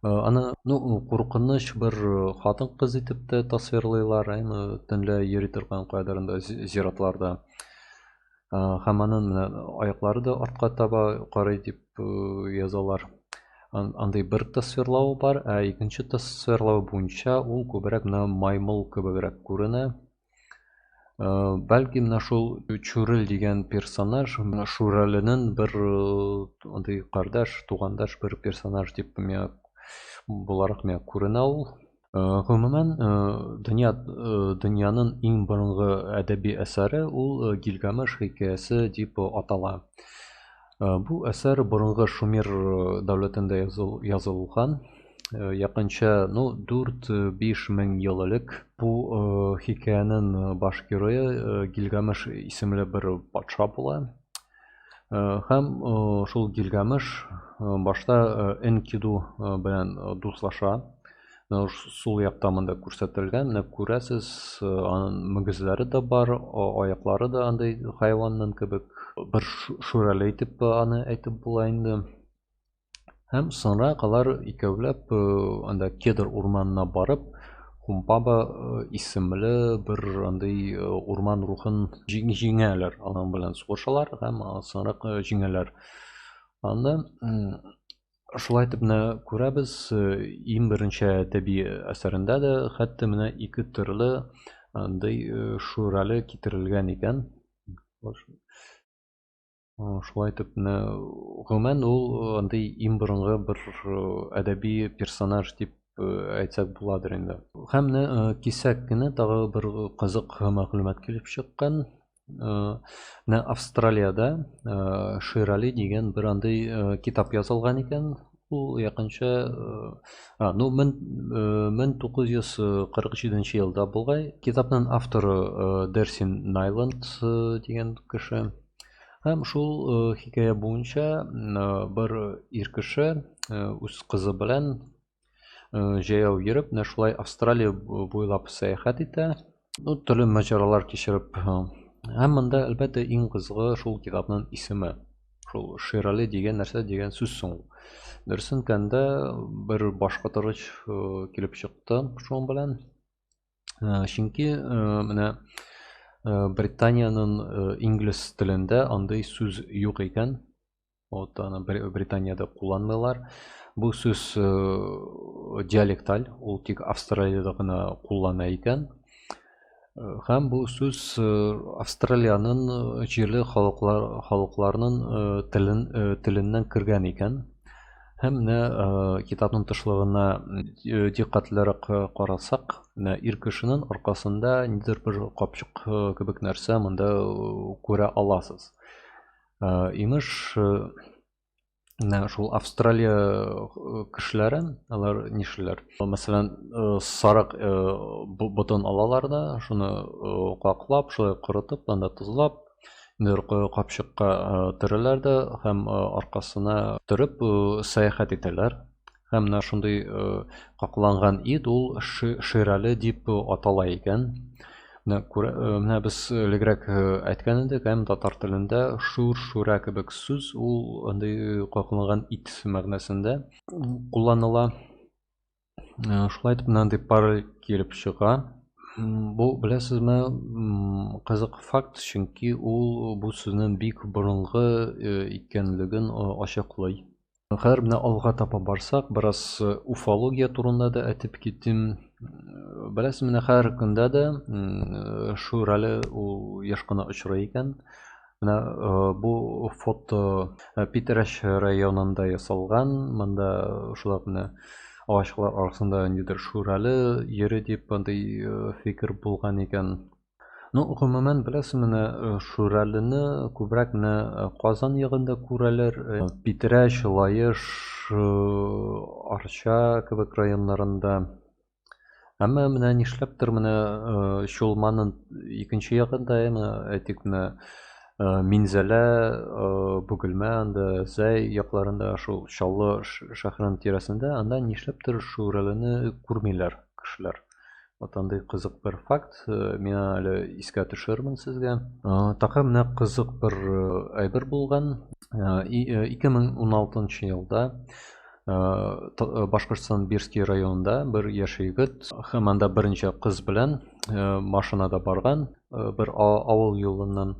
Аны, ну, куркыныч бер хатын-кыз итеп тә тасвирлыйлар, әйме, төнлә йөри торган каядыр анда зиратларда. Һәм аның менә аяклары да артка таба карый дип язалар. Андый бер тасвирлавы бар, ә икенче тасвирлавы буенча ул күбрәк менә маймыл кебегрәк күренә. Бәлки менә шул Чурел дигән персонаж менә Шүрәленең бер андый кардәш, тугандаш бер персонаж дип миңа буларак миңа күренә ул. Гомумән, дөнья дөньяның иң борынгы әдәби әсәре ул Гилгамеш хикәясе дип атала. Бу әсәр борынгы Шумер дәүләтендә язылган. Якынча, ну, 4-5 мең ел элек. Бу хикәянең баш герое Гилгамеш исемле бер патша була. Һәм шул Гилгамеш башта Энкиду белән дуслаша. Сул якта монда күрсәтелгән, менә күрәсез, аның мөгезләре дә бар, аяклары да андый хайванның кебек. Бер шүрәле итеп аны әйтеп була инде. Һәм соңрак алар икәүләп анда кедр урманына барып, Хумпаба исемле бер андый урман рухын җиңәләр, аның белән сугышалар һәм соңрак җиңәләр. Анда шулай итеп менә күрәбез, иң беренче әдәби әсәрендә дә хәтта менә ике төрле андый шүрәле китерелгән икән. Шулай итеп менә гомумән ул андый иң борынгы бер әдәби персонаж дип әйтсәк буладыр инде. Һәм менә кисәк кенә тагы бер кызык мәгълүмат килеп чыккан. Менә Австралиядә Ширали дигән бер андый китап язылган икән. Ул якынча, ну, 1947 елда булгай. Китапның авторы Дерсин Найланд дигән кеше. Һәм шул хикәя буенча бер ир кеше үз кызы белән җәяү йөреп, менә шулай Австралия буйлап сәяхәт итә. Ну, төрле маҗаралар кичереп. Һәм монда, әлбәттә, иң кызыгы шул китапның исеме. Шул Ширали дигән нәрсә дигән сүз соң ул. Дөресен әйткәндә, бер башкатыргыч килеп чыкты шуның белән. Чөнки менә Британиянең инглиз телендә андый сүз юк икән. Вот аны Британиядә кулланмыйлар. Бу сүз диалекталь, ул тик Австралиядә гына куллана икән. Һәм бу сүз Австралиянең җирле халыклар халыкларының телен теленнән кергән икән. Һәм менә китапның тышлыгына дикъкатьлерәк карасак, менә ир кешенең аркасында ниндидер бер капчык кебек нәрсә монда күрә аласыз. Имеш, менә шул Австралия кешеләре, алар нишлиләр? Мәсәлән, сарык ботын алалар да, шуны каклап, шулай корытып, анда тозлап, бер капчыкка төрәләр дә һәм аркасына төреп сәяхәт итәләр. Һәм менә шундый какланган ит ул ширәле дип атала икән. Менә күрә, менә без элегрәк әйткән идек, һәм татар телендә шур, шүрә кебек сүз ул андый какланган ит мәгънәсендә кулланыла. Шулай итеп, менә андый пар килеп чыга. Бу, беләсезме, кызык факт, чөнки ул бу сүзнең бик борынгы икәнлеген ачыклый. Хәзер менә алга таба барсак, бераз уфология турында да әйтеп китим. Беләсез, менә һәр көндә дә Шүрәле ул еш кына очрый икән. Менә бу фото Питрәч районында ясалган. Монда шулай ук менә агачлар арасында ниндидер Шүрәле йөри дип андый фикер булган икән. Ну, гомумән, беләсең, менә Шүрәлене күбрәк менә Казан ягында күрәләр. Питрәч, Лаеш, Арча кебек районнарында. Әмма менә нишләптер менә Чулманның икенче ягында, әмма әйтик, менә Минзәлә, Бөгелмә, анда Зәй якларында, шул Чаллы шәһәренең тирәсендә, анда нишләптер Шүрәлене күрмиләр кешеләр. Вот андый кызык бер факт, мин әле искә төшерермен сезгә. Тагы менә кызык бер әйбер булган. 2016 елда Башкортстан Бирский районында бер яшь егет һәм анда берничә кыз белән машинада барган бер авыл юлыннан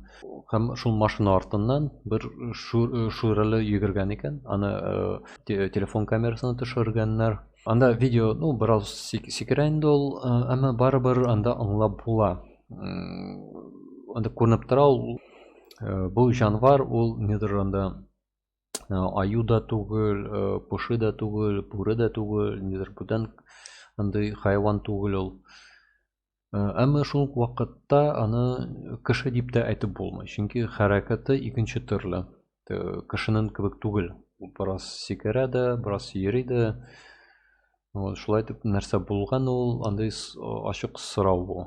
һәм шул машина артыннан бер шүрәле йөгергән икән. Аны телефон камерасына төшергәннәр. Анда видео, ну, бераз сикерә инде ул, әмма барыбер анда аңлап була. Анда күренеп тора ул, бу җанвар ул нидер анда аю да түгел, поши да түгел, бүре дә түгел, нидер бүтән андый хайван түгел ул. Әмма шул ук вакытта аны кеше дип тә әйтеп булмый, чөнки хәрәкәте икенче төрле. Кешенең кебек түгел. Ул бераз сикерә дә, бераз йөри дә. Вот, шулай итеп нәрсә булган ул, андый ачык сорау бу.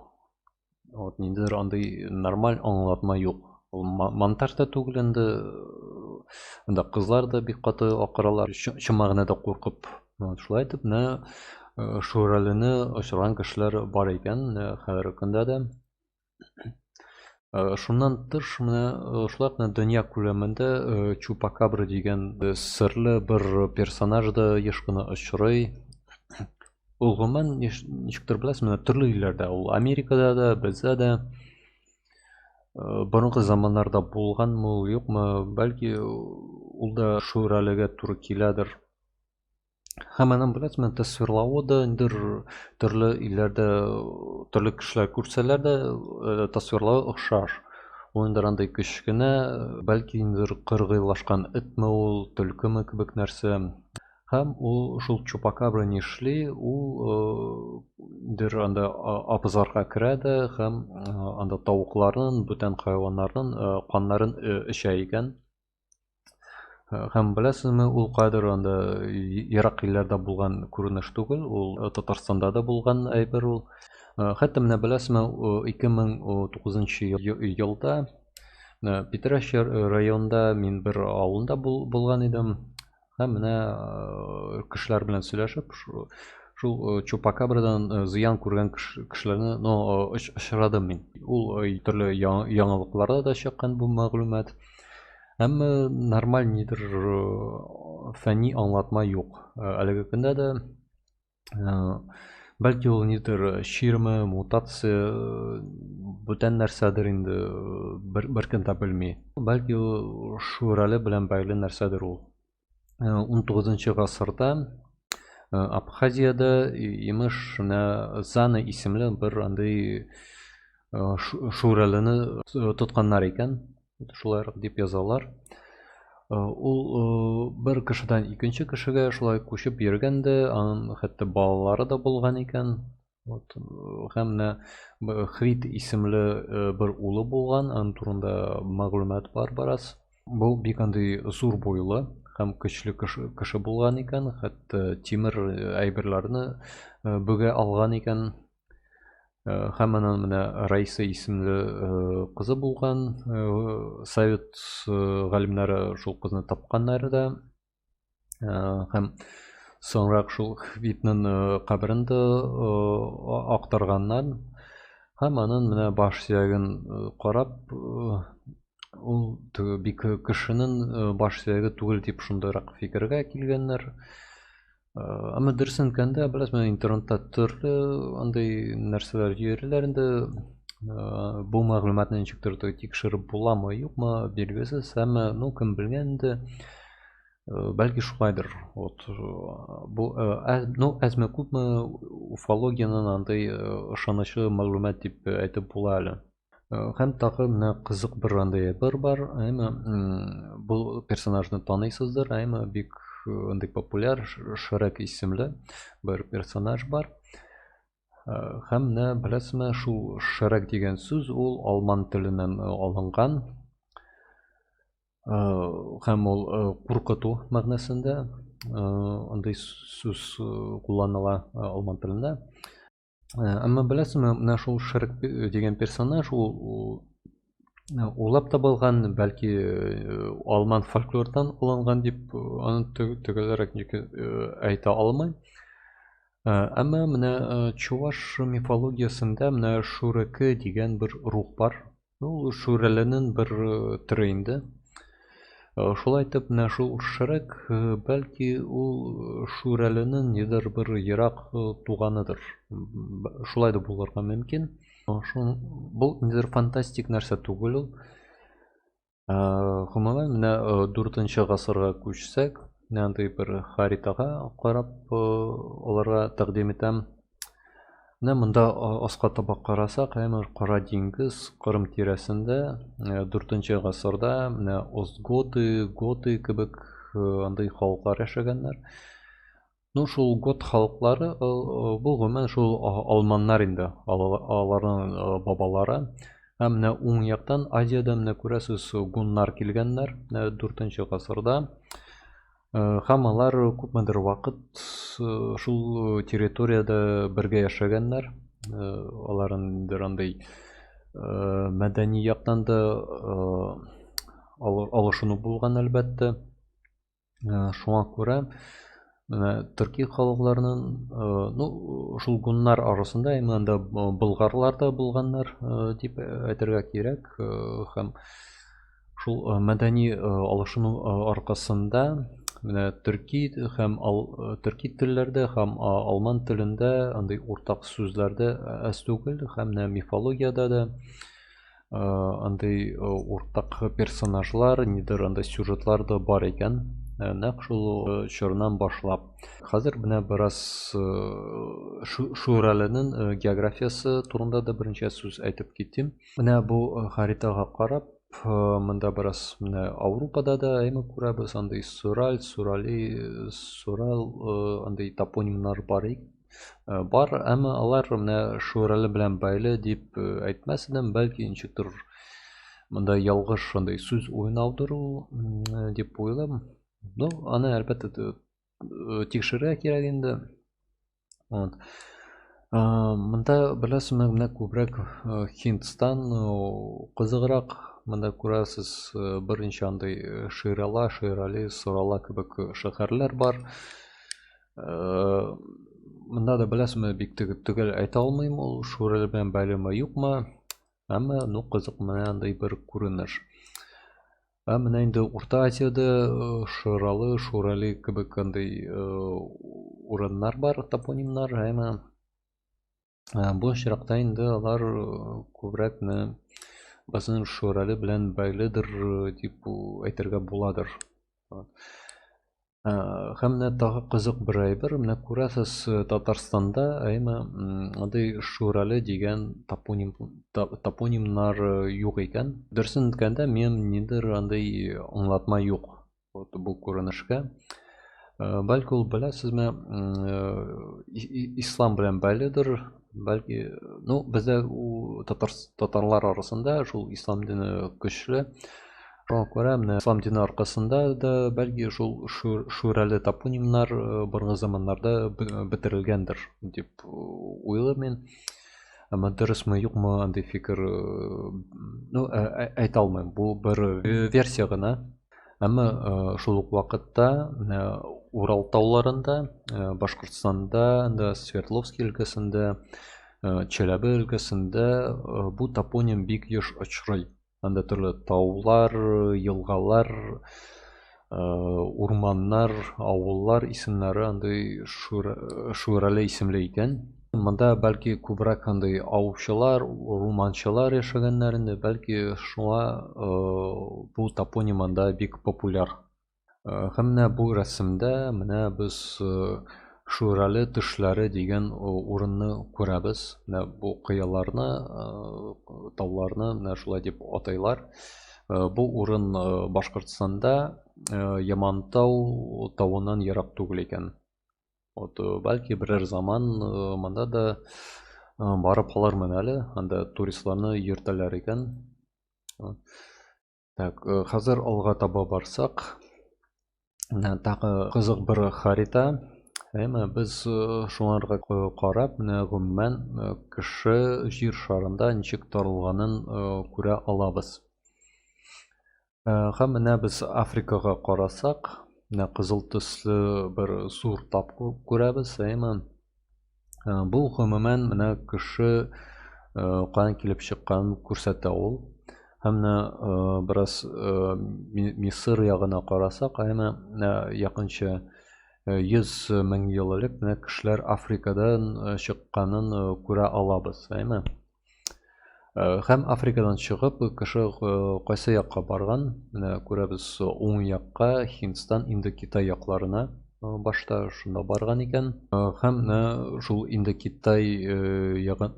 Вот, ниндидер андый нормаль аңлатма юк. Ул монтаж да түгел инде. Анда кызлар да бик каты акыралар, чын мәгънәдә куркып. Вот, шулай итеп, менә Шүрәлене очраган кешеләр бар икән хәзерге көндә дә. Шуннан тыш, менә шулай ук дөнья күләмендә Чупакабра дигән серле бер персонаж да еш кына очрый. Ул гомумән ничектер беләсез, менә төрле илләрдә, ул Америкада да, бездә дә борынгы заманнарда булганмы ул, юкмы, бәлки ул да Шүрәлегә туры киләдер. Һәм аның беләсезме, тасвирлавы да инде төрле илләрдә төрле кешеләр күрсәләр дә, тасвирлавы охшаш. Ул инде андый кечкенә, бәлки инде кыргыйлашкан этме ул, төлкеме кебек нәрсә. Һәм ул шул чупакабра нишли, ул дер анда абзарга керә дә һәм анда тавыкларның, бүтән хайваннарның каннарын эчә икән. Һәм беләсезме, ул кадер анда ерак илләрдә булган күренеш түгел, ул Татарстанда да булган әйбер ул. Хәтта менә беләсезме, 2009 елда Питрәч районында мин бер авылында булган идем. Һәм менә кешеләр белән сөйләшеп, шул чупакабрадан зыян күргән кешеләрне, ну, очрадым мин. Ул төрле яңалыкларда да чыккан бу мәгълүмат. Әмма нормаль нидер фәнни аңлатма юк. Әлеге көндә дә бәлки ул нидер чирме, мутация, бүтән нәрсәдер инде, беркем дә белми. Бәлки ул Шүрәле белән бәйле нәрсәдер ул. 19 гасырда Абхазиядә имеш менә Зана исемле бер андый Шүрәлене тотканнар икән. Шулайрак дип язалар. Ул бер кешедән икенче кешегә шулай күчеп йөргән дә, аның хәтта балалары да булган икән. Вот, һәм менә Хрит исемле бер улы булган, аның турында мәгълүмат бар бераз. Бу бик андый зур буйлы һәм көчле кеше булган икән, хәтта тимер әйберләрне бөгә алган икән. Һәм аның менә Раиса исемле кызы булган. Совет галимнәре шул кызны тапканнар да. Һәм Соңрак шул Хвитның каберен дә актарганнар. Һәм аның менә баш сөяген карап, ул теге бик кешенең баш сөяге түгел дип шундыйрак фикергә килгәннәр. Әмма дөресен әйткәндә, беләсезме, интернетта төрле андый нәрсәләр йөриләр инде. Бу мәгълүматны ничектер тикшереп буламы, юкмы, билгесез. Әмма, ну, кем белгән инде, бәлки шулайдыр. Вот бу, ну, әзме күпме уфологиянең андый ышанычлы мәгълүмат дип әйтеп була әле. Һәм тагы менә кызык бер андый әйбер бар, әмма бу персонажны таныйсыздыр, әмма бик андый популяр Шрек исемле бер персонаж бар. Һәм менә беләсезме, шул Шрек дигән сүз ул алман теленнән алынган. Һәм ул куркыту мәгънәсендә андый сүз кулланыла алман телендә. Әмма беләсезме, менә шул Шрек дигән персонаж ул уйлап табылган, бәлки алман фольклордан алынган дип аны төгәлрәк әйтә алмыйм. Әмма менә чуваш мифологиясендә менә Шуреке дигән бер рух бар. Ул Шүрәленең бер төре инде. Шулай итеп, менә шул Шрек, бәлки, ул Шүрәленең нидер бер ерак туганыдыр. Шулай да булырга мөмкин. Шул, бу нидер фантастик нәрсә түгел ул. Гомумән, менә 4 гасырга күчсәк, менә андый бер харитага карап аларга тәкъдим итәм. Менә монда аска таба карасак, әмма Кара диңгез Кырым тирәсендә 4 гасырда менә остготы, готы кебек андый халыклар яшәгәннәр. Ну, шул гот халыклары, бу гомумән шул алманнар инде, аларның бабалары. Һәм менә уң яктан Азиядән менә күрәсез, гуннар килгәннәр 4 гасырда. Һәм алар күпмедер вакыт шул территориядә бергә яшәгәннәр. Алар инде андый мәдәни яктан да алышыну булган, әлбәттә. Шуңа күрә менә төрки халыкларның, ну, шул гуннар арасында именно анда болгарлар да булганнар дип әйтергә кирәк. Һәм шул мәдәни алышыну аркасында менә төрки һәм төрки телләрдә һәм алман телендә андый уртак сүзләр дә әз түгел, һәм менә мифологиядә дә андый уртак персонажлар, нидер андый сюжетлар да бар икән. Нәкъ шул чорнан башлап. Хәзер менә бераз Шүрәленең географиясе турында да берничә сүз әйтеп китим. Менә бу харитага карап, монда бераз менә Ауропада да әйме күрәбез, андый Сураль, Сурали, Сурал андый топонимнар бар бар, әмма алар менә Шүрәле белән бәйле дип әйтмәс идем, бәлки ничектер монда ялгыш шундый сүз уйнаудыр ул дип уйлыйм. Ну, аны әлбәттә тикшерергә кирәк инде. Вот. Монда беләсезме, менә күбрәк Һиндстан кызыграк. Монда күрәсез, берничә андый Ширала, Ширали, Сурала кебек шәһәрләр бар. Монда да беләсезме, бик төгәл әйтә алмыйм, ул Шүрәле белән бәйлеме, юкмы. Әмма, ну, кызык менә андый бер күренеш. Ә менә инде Урта Азиядә Шыралы, Шурали кебек андый урыннар бар, топонимнар, әмма бу очракта инде алар күбрәк менә безнең Шурали белән бәйледер дип әйтергә буладыр. Һәм менә тагы кызык бер әйбер, менә күрәсез, Татарстанда әйме андый Шүрәле дигән топоним топонимнар юк икән. Дөресен әйткәндә, минем нидер андый аңлатма юк вот бу күренешкә. Бәлки ул, беләсезме, ислам белән бәйледер, бәлки, ну, бездә татар татарлар арасында шул ислам дине көчле. Шуңа күрә менә ислам дине аркасында да бәлки шул шүрәле топонимнар борынгы заманнарда бетерелгәндер дип уйлыйм мин. Әмма дөресме, юкмы андый фикер, ну, әйтә алмыйм. Бу бер версия гына. Әмма шул ук вакытта Урал тауларында, Башкортстанда, анда Свердловский өлкәсендә, Чәләбе өлкәсендә бу топоним бик еш очрый. Анда төрле таулар, елгалар, урманнар, авыллар исемнәре андый Шүрәле исемле икән. Монда бәлки күбрәк андый аучылар, урманчылар яшәгәннәр инде, бәлки шуңа бу топоним анда бик популяр. Һәм менә бу рәсемдә менә без Шүрәле төшләре дигән урынны күрәбез. Менә бу кыяларны, тауларны менә шулай дип атыйлар. Бу урын Башкортстанда Ямантау тавыннан ерак түгел икән. Вот, бәлки берәр заман монда да барып калырмын әле, анда туристларны йөртәләр икән. Так, хәзер алга таба барсак, менә тагы кызык бер харита. Әмма без шуңарга карап, менә гомумән кеше җир шарында ничек таралганын күрә алабыз. Һәм менә без Африкага карасак, менә кызыл төсле бер зур тап күрәбез, әйеме? Бу гомумән менә кеше каян килеп чыкканын күрсәтә ул. Һәм менә бераз Мисыр ягына карасак, әйеме, якынча 100 мең ел элек менә кешеләр Африкадан чыкканын күрә алабыз, әйеме? Һәм Африкадан чыгып, кеше кайсы якка барган? Менә күрәбез, уң якка, Һиндстан, Индокитай якларына башта шунда барган икән. Һәм менә шул Индокитай ягы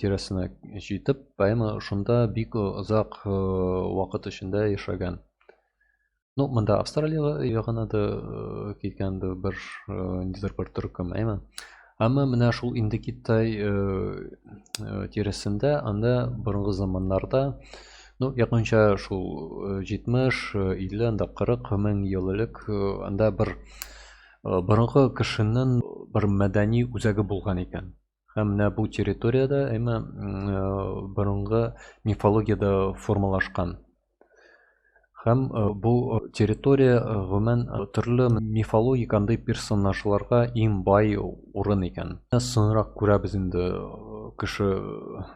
тирәсенә җитеп, әмма шунда бик озак вакыт эчендә яшәгән. Ну, монда Австралия ягына да киткән дә бер ниндидер бер төркем, әйме? Әмма менә шул инде Китай тирәсендә, анда борынгы заманнарда, ну, якынча шул 70, 50, анда 40 мең ел элек анда бер борынгы кешенең бер мәдәни үзәге булган икән. Һәм менә бу территориядә, әйме, борынгы мифологиядә формалашкан. Һәм бу территория гомумән төрле мифологик андый персонажларга иң бай урын икән. Соңрак күрәбез инде, кеше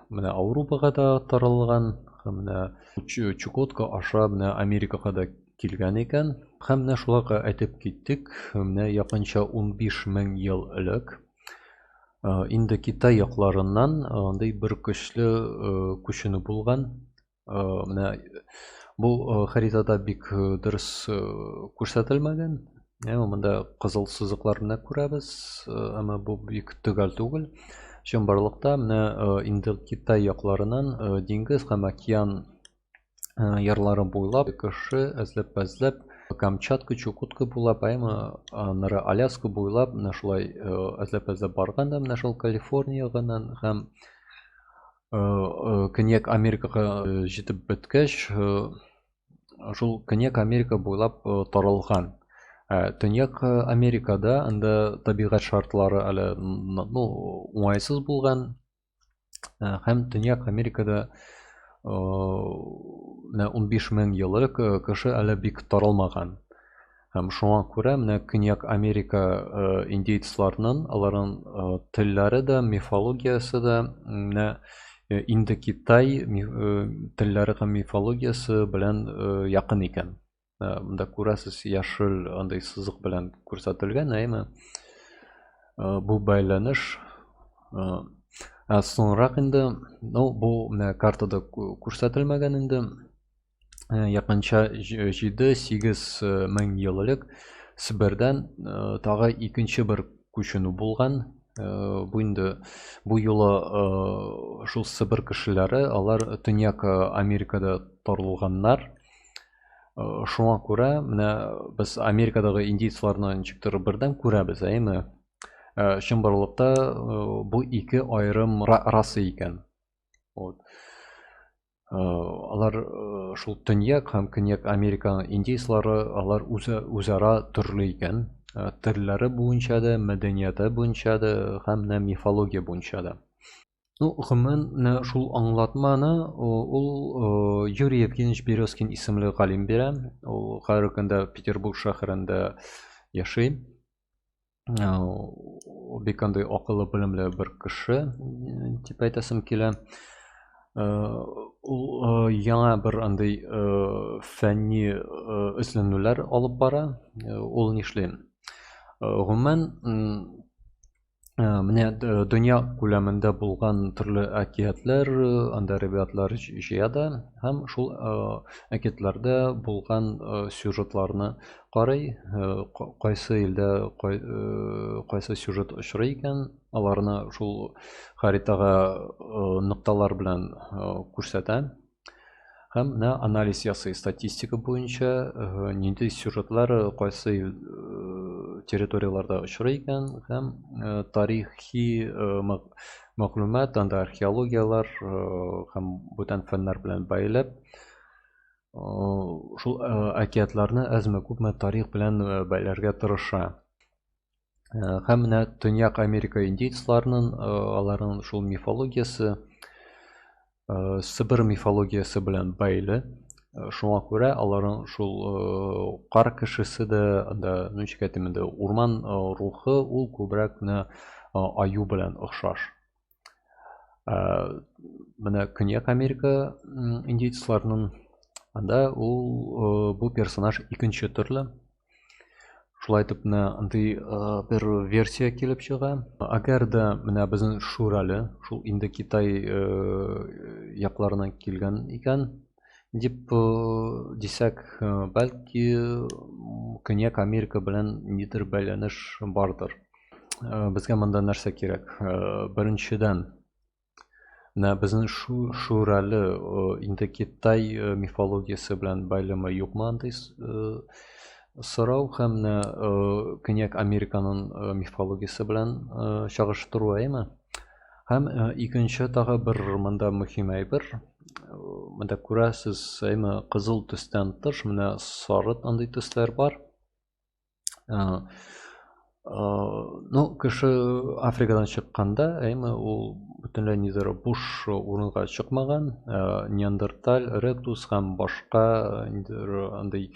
менә Ауропага да таралган, һәм менә Чукотка аша менә Америкага да килгән икән. Һәм менә шулай әйтеп киттек, менә якынча 15 мең ел элек инде Китай якларыннан андый бер көчле күченү булган. Менә бу харитада бик дөрес күрсәтелмәгән. Әмма монда кызыл сызыкларны күрәбез, әмма бу бик төгәл түгел. Чынбарлыкта менә инде Китай якларыннан диңгез һәм океан ярлары буйлап кеше эзләп-эзләп Камчатка, Чукотка буйлап, әмма аннары Аляска буйлап менә шулай эзләп-эзләп барган да менә шул Калифорниягә һәм Көньяк Америкага җитеп беткәч, шул Көньяк Америка буйлап таралган. Төньяк Америкада анда табигать шартлары әле, ну, уңайсыз булган. Һәм Төньяк Америкада менә 15 мең ел элек кеше әле бик таралмаган. Һәм шуңа күрә менә Көньяк Америка индейцларының аларның телләре дә, мифологиясе дә менә Индокитай телләре һәм мифологиясе белән якын икән. Монда күрәсез, яшел андый сызык белән күрсәтелгән, әйеме? Бу бәйләнеш. Ә соңрак инде, ну, бу менә картада күрсәтелмәгән инде. Якынча 7-8 мең ел элек Себердән тагы икенче бер күченү булган. Бу инде бу юлы шул Себер кешеләре алар Төньяк Америкада таралганнар. Шуңа күрә менә без Америкадагы индейцларны ничектер бердәм күрәбез, әйеме? Чынбарлыкта бу ике аерым раса икән. Вот. Алар шул Төньяк һәм Көньяк Америка индейцлары алар үзара төрле икән. Телләре буенча да, мәдәнияте буенча да һәм менә мифология буенча да. Ну, гомумән, менә шул аңлатманы ул Юрий Евгеньевич Березкин исемле галим бирә. Ул хәзерге көндә Петербург шәһәрендә яши. Бик андый акыллы, белемле бер кеше дип әйтәсем килә. Ул яңа бер андый фәнни эзләнүләр алып бара. Ул нишли? Гомумән, менә дөнья күләмендә булган төрле әкиятләр, анда әдәбиятлар җыя да һәм шул әкиятләрдә булган сюжетларны карый, кайсы илдә кайсы сюжет очрый икән, аларны шул харитага нокталар белән күрсәтә. Һәм менә анализ ясый статистика буенча, нинди сюжетлар кайсы территорияләрдә очрый икән һәм тарихи мәгълүмат, анда археологияләр һәм бүтән фәннәр белән бәйләп, шул әкиятләрне әзме-күпме тарих белән бәйләргә тырыша. Һәм менә Төньяк Америка индейцларының аларның шул мифологиясе Себер мифологиясе белән бәйле. Шуңа күрә аларның шул кар кешесе дә, анда, ну ничек әйтим инде, урман рухы ул күбрәк менә аю белән охшаш. Менә Көньяк Америка индейцларының анда ул бу персонаж икенче төрле. Шулай итеп, менә андый бер версия килеп чыга. Әгәр дә менә безнең Шүрәле, шул инде Китай якларыннан килгән икән, дип дисәк, бәлки Көньяк Америка белән нидер бәйләнеш бардыр. Безгә монда нәрсә кирәк? Беренчедән, менә безнең Шүрәле инде Китай мифологиясе белән бәйлеме, юкмы андый сорау һәм менә Көньяк Американың мифологиясе белән чагыштыру, әйеме? Һәм икенче тагы бер монда мөһим әйбер. Монда күрәсез, әйеме, кызыл төстән тыш менә сары андый төсләр бар. Ну, кеше Африкадан чыкканда, әйме, ул бөтенләй нидер буш урынга чыкмаган. Неандерталь, эректус һәм башка нидер андый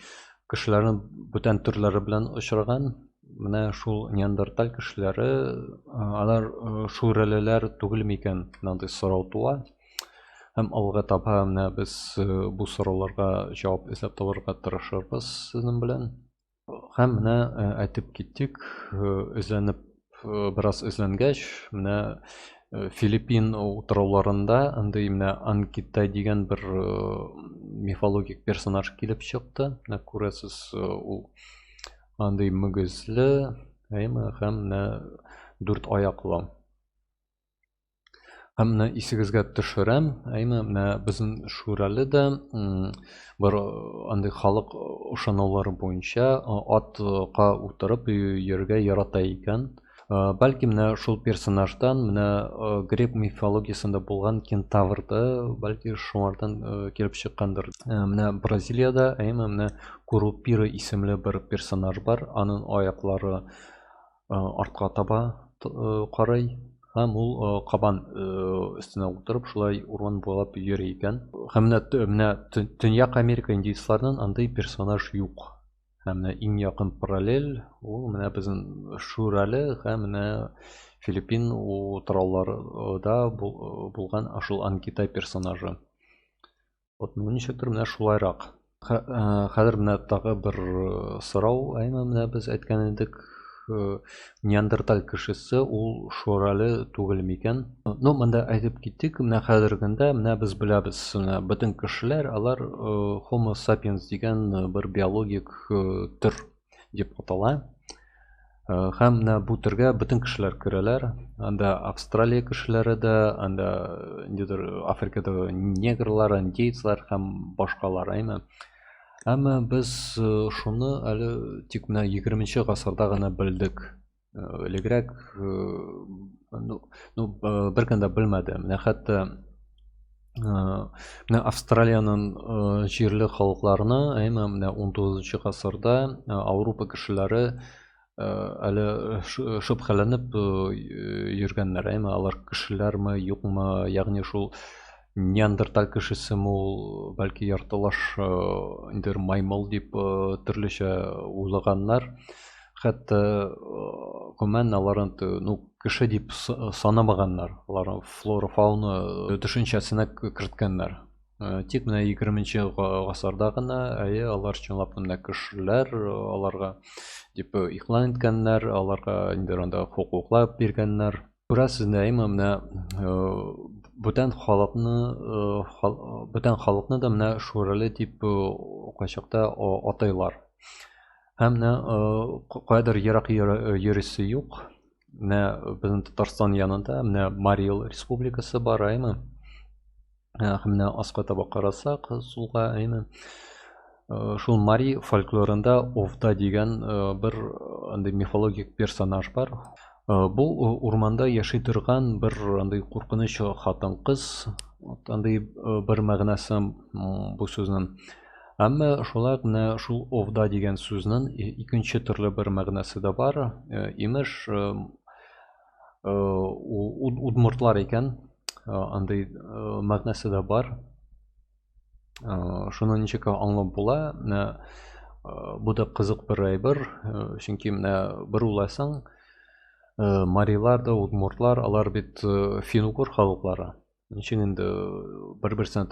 кешеләрнең бүтән төрләре белән очраган. Менә шул неандерталь кешеләре, алар шүрәлеләр түгел микән? Андый сорау туа. Һәм алга таба менә без бу сорауларга җавап эзләп табарга тырышырбыз сезнең белән. Һәм менә әйтеп киттек, эзләнеп, бераз эзләнгәч, менә Филиппин утрауларында андый менә Анкитай дигән бер мифологик персонаж килеп чыкты. Менә күрәсез, ул андый мөгезле, әйме, һәм менә дүрт аяклы. Һәм менә исегезгә төшерәм, әйме, менә безнең Шүрәле дә бер андый халык ышанулары буенча атка утырып йөрергә ярата икән. Бәлки менә шул персонаждан менә грек мифологиясендә булган кентавр да бәлки шуңардан килеп чыккандыр. Менә Бразилиядә, әйме, менә Курупира исемле бер персонаж бар, аның аяклары артка таба карый һәм ул кабан өстенә утырып шулай урман буйлап йөри икән. Һәм менә менә Төньяк Америка индейцларының андый персонаж юк. Һәм менә иң якын параллель ул менә безнең Шүрәле һәм менә Филиппин утрауларында булган шул Анкитай персонажы. Вот, ну ничектер менә шулайрак. Хәзер менә тагы бер сорау, әйме, менә без әйткән идек, неандерталь кешесе ул шурале түгел микән? Ну, монда әйтеп киттек, менә хәзерге көндә менә без беләбез, менә бөтен кешеләр алар Homo sapiens дигән бер биологик төр дип атала. Һәм менә бу төргә бөтен кешеләр керәләр. Анда Австралия кешеләре дә, анда ниндидер Африкадагы негрлар, индейцлар һәм башкалар, әйме. Әмма без шуны әле тик менә 20 гасырда гына белдек. Элегрәк ну, ну беркем дә белмәде. Менә хәтта менә Австралиянең җирле халыкларына, әйме, менә 19 гасырда Ауропа кешеләре Әле шөбһәләнеп йөргәннәр, әйме, алар кешеләрме, юкмы, ягъни шул неандерталь кешесеме ул, бәлки яртылаш инде маймыл дип төрлечә уйлаганнар. Хәтта гомумән аларны, ну, кеше дип санамаганнар, аларны флора, фауна төшенчәсенә керткәннәр. Тик менә 20 гасырда гына, әйе, алар чынлап та менә кешеләр, аларга дип игълан иткәннәр, аларга инде анда хокуклар биргәннәр. Күрәсез, әйме, менә бүтән халыкны, бүтән халыкны да менә шүрәле дип кайчакта атыйлар. Һәм менә каядыр ерак йөрисе юк. Менә безнең Татарстан янында менә Марий Эл республикасы бар, әйме? Һәм менә аска таба карасак, сулга, әйме? Шул мари фольклорында Овда дигән бер андый мифологик персонаж бар. Бу урманда яши торган бер андый куркыныч хатын-кыз, андый бер мәгънәсе бу сүзнең. Әмма шулай ук менә шул Овда дигән сүзнең икенче төрле бер мәгънәсе дә бар. Имеш, удмуртлар икән, андый мәгънәсе дә бар. Шуны ничек аңлап була? Менә бу да кызык бер әйбер, чөнки менә бер уйласаң, марилар да, удмуртлар, алар бит фин-угор халыклары. Ничек инде бер-берсенә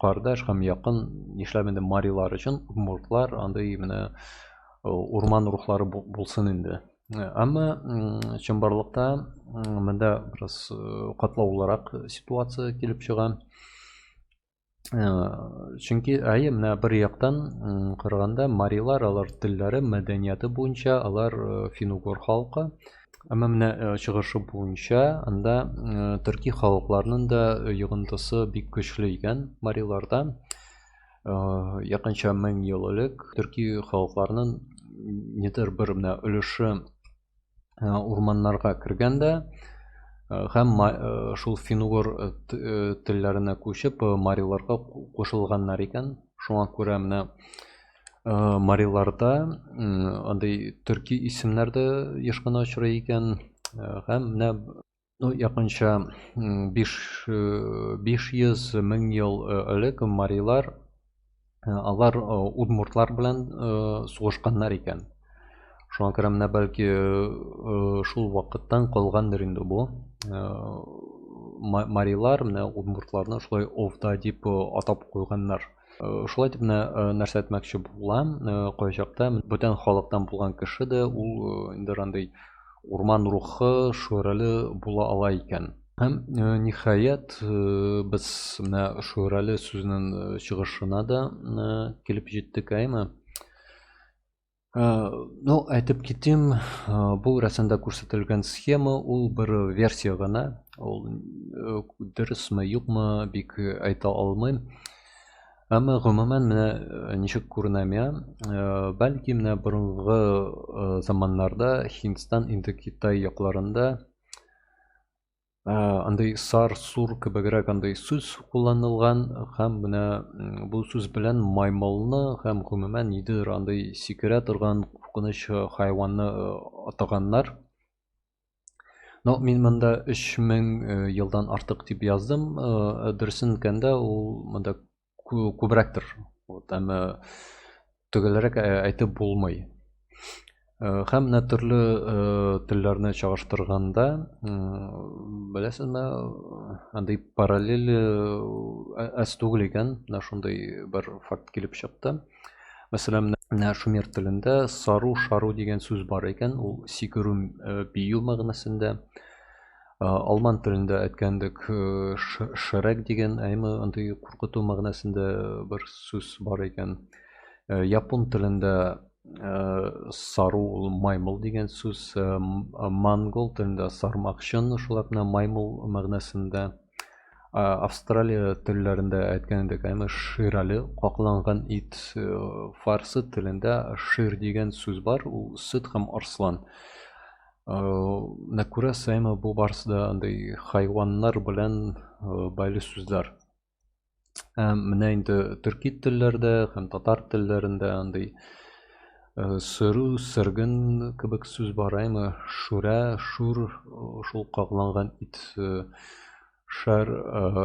кардәш һәм якын, нишләп инде марилар өчен удмуртлар андый менә урман рухлары булсын инде. Әмма чынбарлыкта монда бераз катлаулырак ситуация килеп чыга. Чөнки әйе, менә бер яктан караганда марилар алар телләре, мәдәнияте буенча алар фин-угор халкы. Әмма менә чыгышы буенча анда төрки халыкларның да йогынтысы бик көчле икән мариларда. Якынча 1000 ел элек төрки халыкларның нидер бер менә өлеше урманнарга кергән дә һәм шул фин-угор телләренә күчеп мариларга кушылганнар икән. Шуңа күрә менә мариларда андый төрки исемнәр дә еш кына очрый икән. Һәм менә, ну, якынча 500 мең ел элек марилар алар удмуртлар белән сугышканнар икән. Шуңа күрә менә бәлки шул вакыттан калгандыр инде бу. Марилар менә удмуртларны шулай овда дип атап куйганнар. Шулай итеп менә нәрсә әйтмәкче булам, кайчакта бүтән халыктан булган кеше дә ул инде андый урман рухы, шүрәле була ала икән. Һәм ниһаять без менә шүрәле сүзенең чыгышына да килеп җиттек, әйме? Ну, әйтеп китим, бу рәсемдә күрсәтелгән схема ул бер версия гына. Ул дөресме, юкмы, бик әйтә алмыйм. Әмма гомумән менә ничек күренә миңа, бәлки менә борынгы заманнарда Һиндстан, Индокитай якларында андый сар-сур кебегрәк андый сүз кулланылган һәм менә бу сүз белән маймылны һәм гомумән нидер андый сикерә торган куркыныч хайванны атаганнар. Но мин монда 3000 елдан артык дип яздым. Дөресен әйткәндә, ул монда күбрәктер. Вот, әмма төгәлрәк әйтеп булмый. Һәм менә төрле телләрне чагыштырганда, беләсезме, андый параллель әз түгел икән. Менә шундый бер факт килеп чыкты. Мәсәлән, менә шумер телендә сару шару дигән сүз бар икән, ул сикерү, бию мәгънәсендә. Алман телендә әйткәндек, шрек дигән, әйме, андый куркыту мәгънәсендә бер сүз бар икән. Япон телендә сару ул маймыл дигән сүз, монгол телендә сармакчын, шулай менә маймыл мәгънәсендә. Австралия телләрендә әйткән идек, әйме, ширале какланган ит. Фарсы телендә шир дигән сүз бар, ул сөт һәм арслан. Менә күрәсез, әйме, бу барысы да андый хайваннар белән бәйле сүзләр. Ә менә инде төрки телләрдә һәм татар телләрендә андый Сөрү, сөрген кебек сүз бар, әйме? Шүрә, шур, шул капланган ит. Шәр,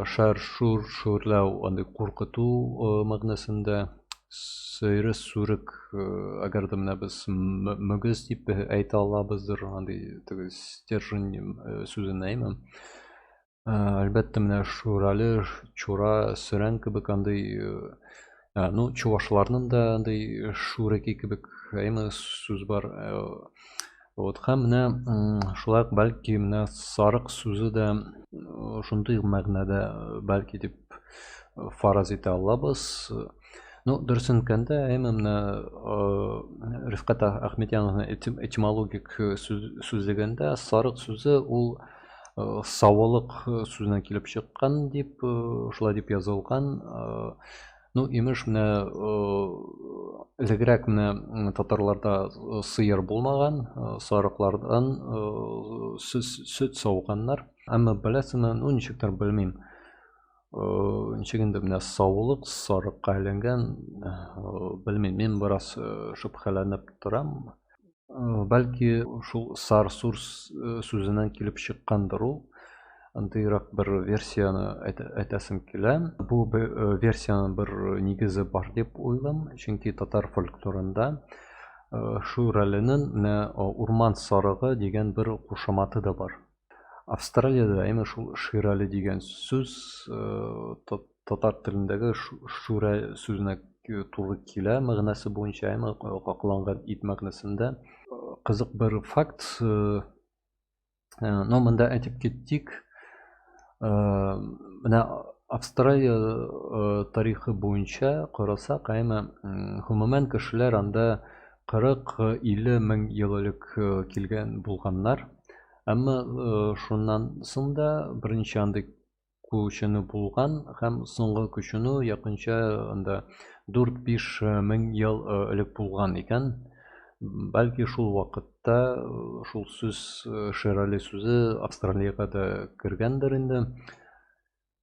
шәр, шур, шүрләү, андый куркыту мәгънәсендә. Сөйре, сүрек, әгәр дә менә без мөгез дип әйтә алабыздыр, андый теге стержень сүзен, әйме? Әлбәттә, менә Шүрәле, Чура, Сөрән кебек андый, ну, чувашларның да андый Шүрәки кебек, әйме, сүз бар. Вот, һәм менә шулай ук, бәлки, менә сарык сүзе дә шундый мәгънәдә, бәлки, дип фараз итә алабыз. Ну, дөресен әйткәндә, әйме, менә Рифкать Әхмәтьяновның этимологик сүзлегендә сарык сүзе ул савылык сүзеннән килеп чыккан дип, шулай дип язылган. Ну, имеш, менә элегрәк менә татарларда сыер булмаган, сарыклардан сөт сауганнар. Әмма беләсеңме, ну, ничектер белмим. Ничек инде менә саулык сарыкка әйләнгән, белмим, мин бераз шөбһәләнеп торам. Бәлки шул сар-сур сүзеннән килеп чыккандыр ул. Андыйрак бер версияне әйтәсем килә. Бу версиянең бер нигезе бар дип уйлыйм, чөнки татар фольклорында Шүрәленең менә урман сарыгы дигән бер кушаматы да бар. Австралиядә әмма шул Ширәле дигән сүз татар телендәге шүрә сүзенә туры килә мәгънәсе буенча, әмма какланган ит мәгънәсендә. Кызык бер факт, но монда әйтеп киттик, менә Австралия тарихы буенча карасак, әмма гомумән кешеләр анда 40-50 мең ел элек килгән булганнар. Әмма шуннан соң да берничә андый күченү булган һәм соңгы күченү якынча анда 4-5 мең ел элек булган икән. Бәлки шул вакытта шул сүз Шерали сүзе Австралиягә дә кергәндер инде.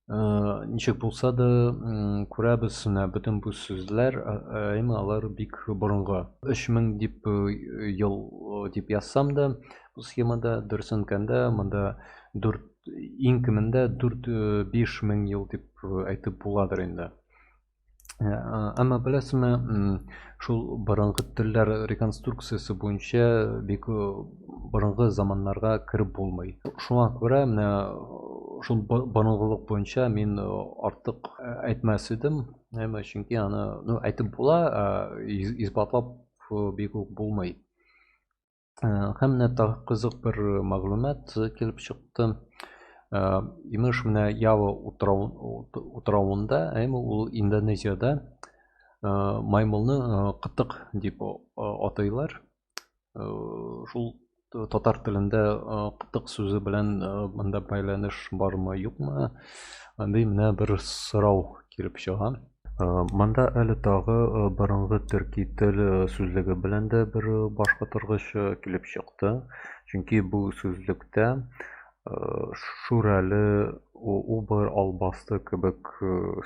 Ничек булса да, күрәбез, менә бөтен бу сүзләр, әмма алар бик борынгы. 3000 дип ел дип язсам да, бу схемада дөресен әйткәндә, монда 4 иң кимендә 4-5 мең ел дип әйтеп буладыр инде. Әмма беләсезме, шул борынгы телләр реконструкциясе буенча бик борынгы заманнарга кереп булмый. Шуңа күрә менә шул борынгылык буенча мин артык әйтмәс идем. Әмма чөнки аны, ну, әйтеп була, исбатлап бик үк булмый. Һәм менә тагы кызык бер мәгълүмат килеп чыкты. Имеш, менә Ява утравында, әйме, ул Индонезиядә маймылны кытык дип атыйлар. Шул татар телендә кытык сүзе белән монда бәйләнеш бармы, юкмы? Андый менә бер сорау килеп чыга. Монда әле тагы борынгы төрки тел сүзлеге белән дә бер башкатыргыч килеп чыкты. Чөнки бу сүзлектә Шүрәле, убыр, албасты кебек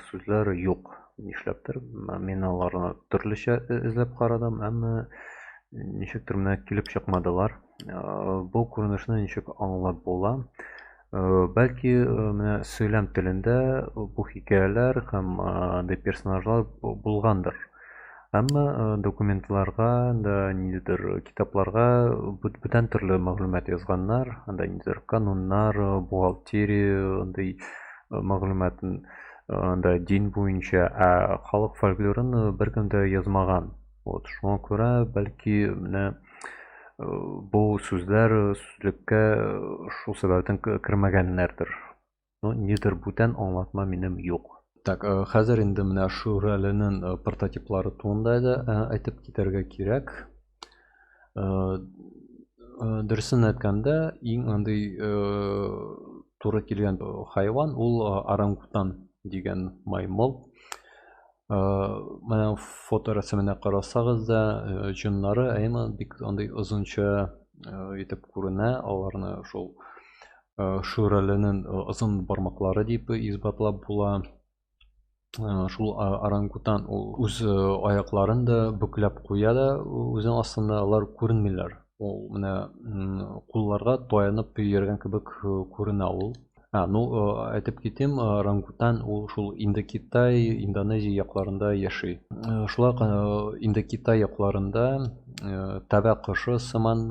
сүзләр юк. Нишләптер, мин аларны төрлечә эзләп карадым, әмма ничектер менә килеп чыкмадылар. Бу күренешне ничек аңлап була? Бәлки, менә сөйләм телендә бу хикәяләр һәм андый персонажлар булгандыр. Әмма документларга да, ниндидер китапларга бүтән төрле мәгълүмат язганнар. Анда ниндидер кануннар, бухгалтерия андый мәгълүматын, анда дин буенча, ә халык фольклорын беркем дә язмаган. Вот, шуңа күрә, бәлки, менә бу сүзләр сүзлеккә шул сәбәптән кермәгәннәрдер. Ну, нидер бүтән аңлатма минем юк. Так, хәзер инде менә Шүрәленең прототиплары турында да әйтеп китәргә кирәк. Дөресен әйткәндә, иң андый туры килгән хайван ул орангутан дигән маймыл. Менә фоторәсеменә карасагыз да, җоннары әйме бик андый озынча итеп күренә. Аларны шул Шүрәленең озын бармаклары дип исбатлап була. Шул орангутан ул үз аякларын да бөкләп куя да, үзенең астында алар күренмиләр. Ул менә кулларга таянып йөргән кебек күренә ул. Ну, әйтеп китим, орангутан ул шул Индокитай, Индонезия якларында яши. Шулай ук Индокитай якларында тәбә кошы сыман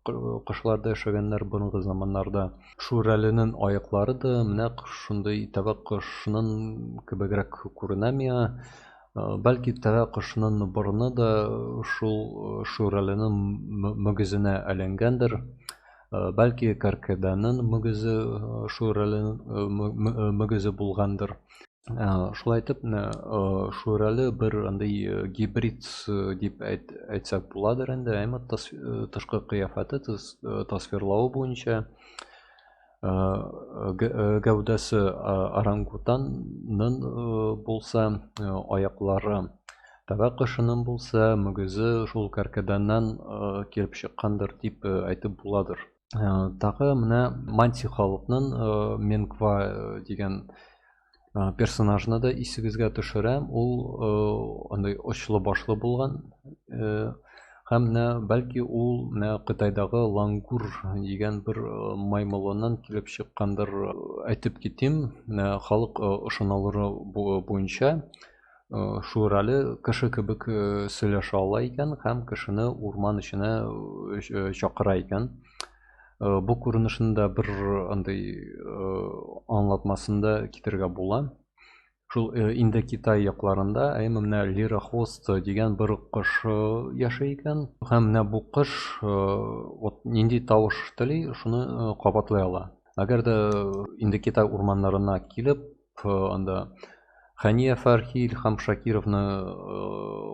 кошлар да яшәгәннәр борынгы заманнарда. Шүрәленең аяклары да нәкъ шундый тәбә кошының кебегрәк күренә миңа. Бәлки тәбә кошының борыны да шул шүрәленең мөгезенә әйләнгәндер. Бәлки кәркәдәнең мөгезе шүрәленең мөгезе булгандыр. Шулай итеп, шүрәле бер андый гибрид дип әйтсәк буладыр инде, әмма тышкы кыяфәте тасвирлавы буенча гәүдәсе орангутанның булса, аяклары тәбә кошының булса, мөгезе шул кәркәдәннән килеп чыккандыр дип әйтеп буладыр. Тагы менә манси халыкның Менква дигән персонажны да исегезгә төшерәм. Ул андый очлы башлы булган. Һәм менә бәлки ул менә Кытайдагы лангур дигән бер маймылыннан килеп чыккандыр. Әйтеп китим, менә халык ышанулары буенча шүрәле кеше кебек сөйләшә ала икән һәм кешене урман эченә чакыра икән. Бу күренешне дә бер андый аңлатмасын да китерергә була. Шул Индокитай якларында әмма менә лирохвост дигән бер кош яши икән. Һәм менә бу кош вот нинди тавыш тели, шуны кабатлый ала. Әгәр дә Индокитай урманнарына килеп, анда Хәния Фәрхи, Илһам Шакировны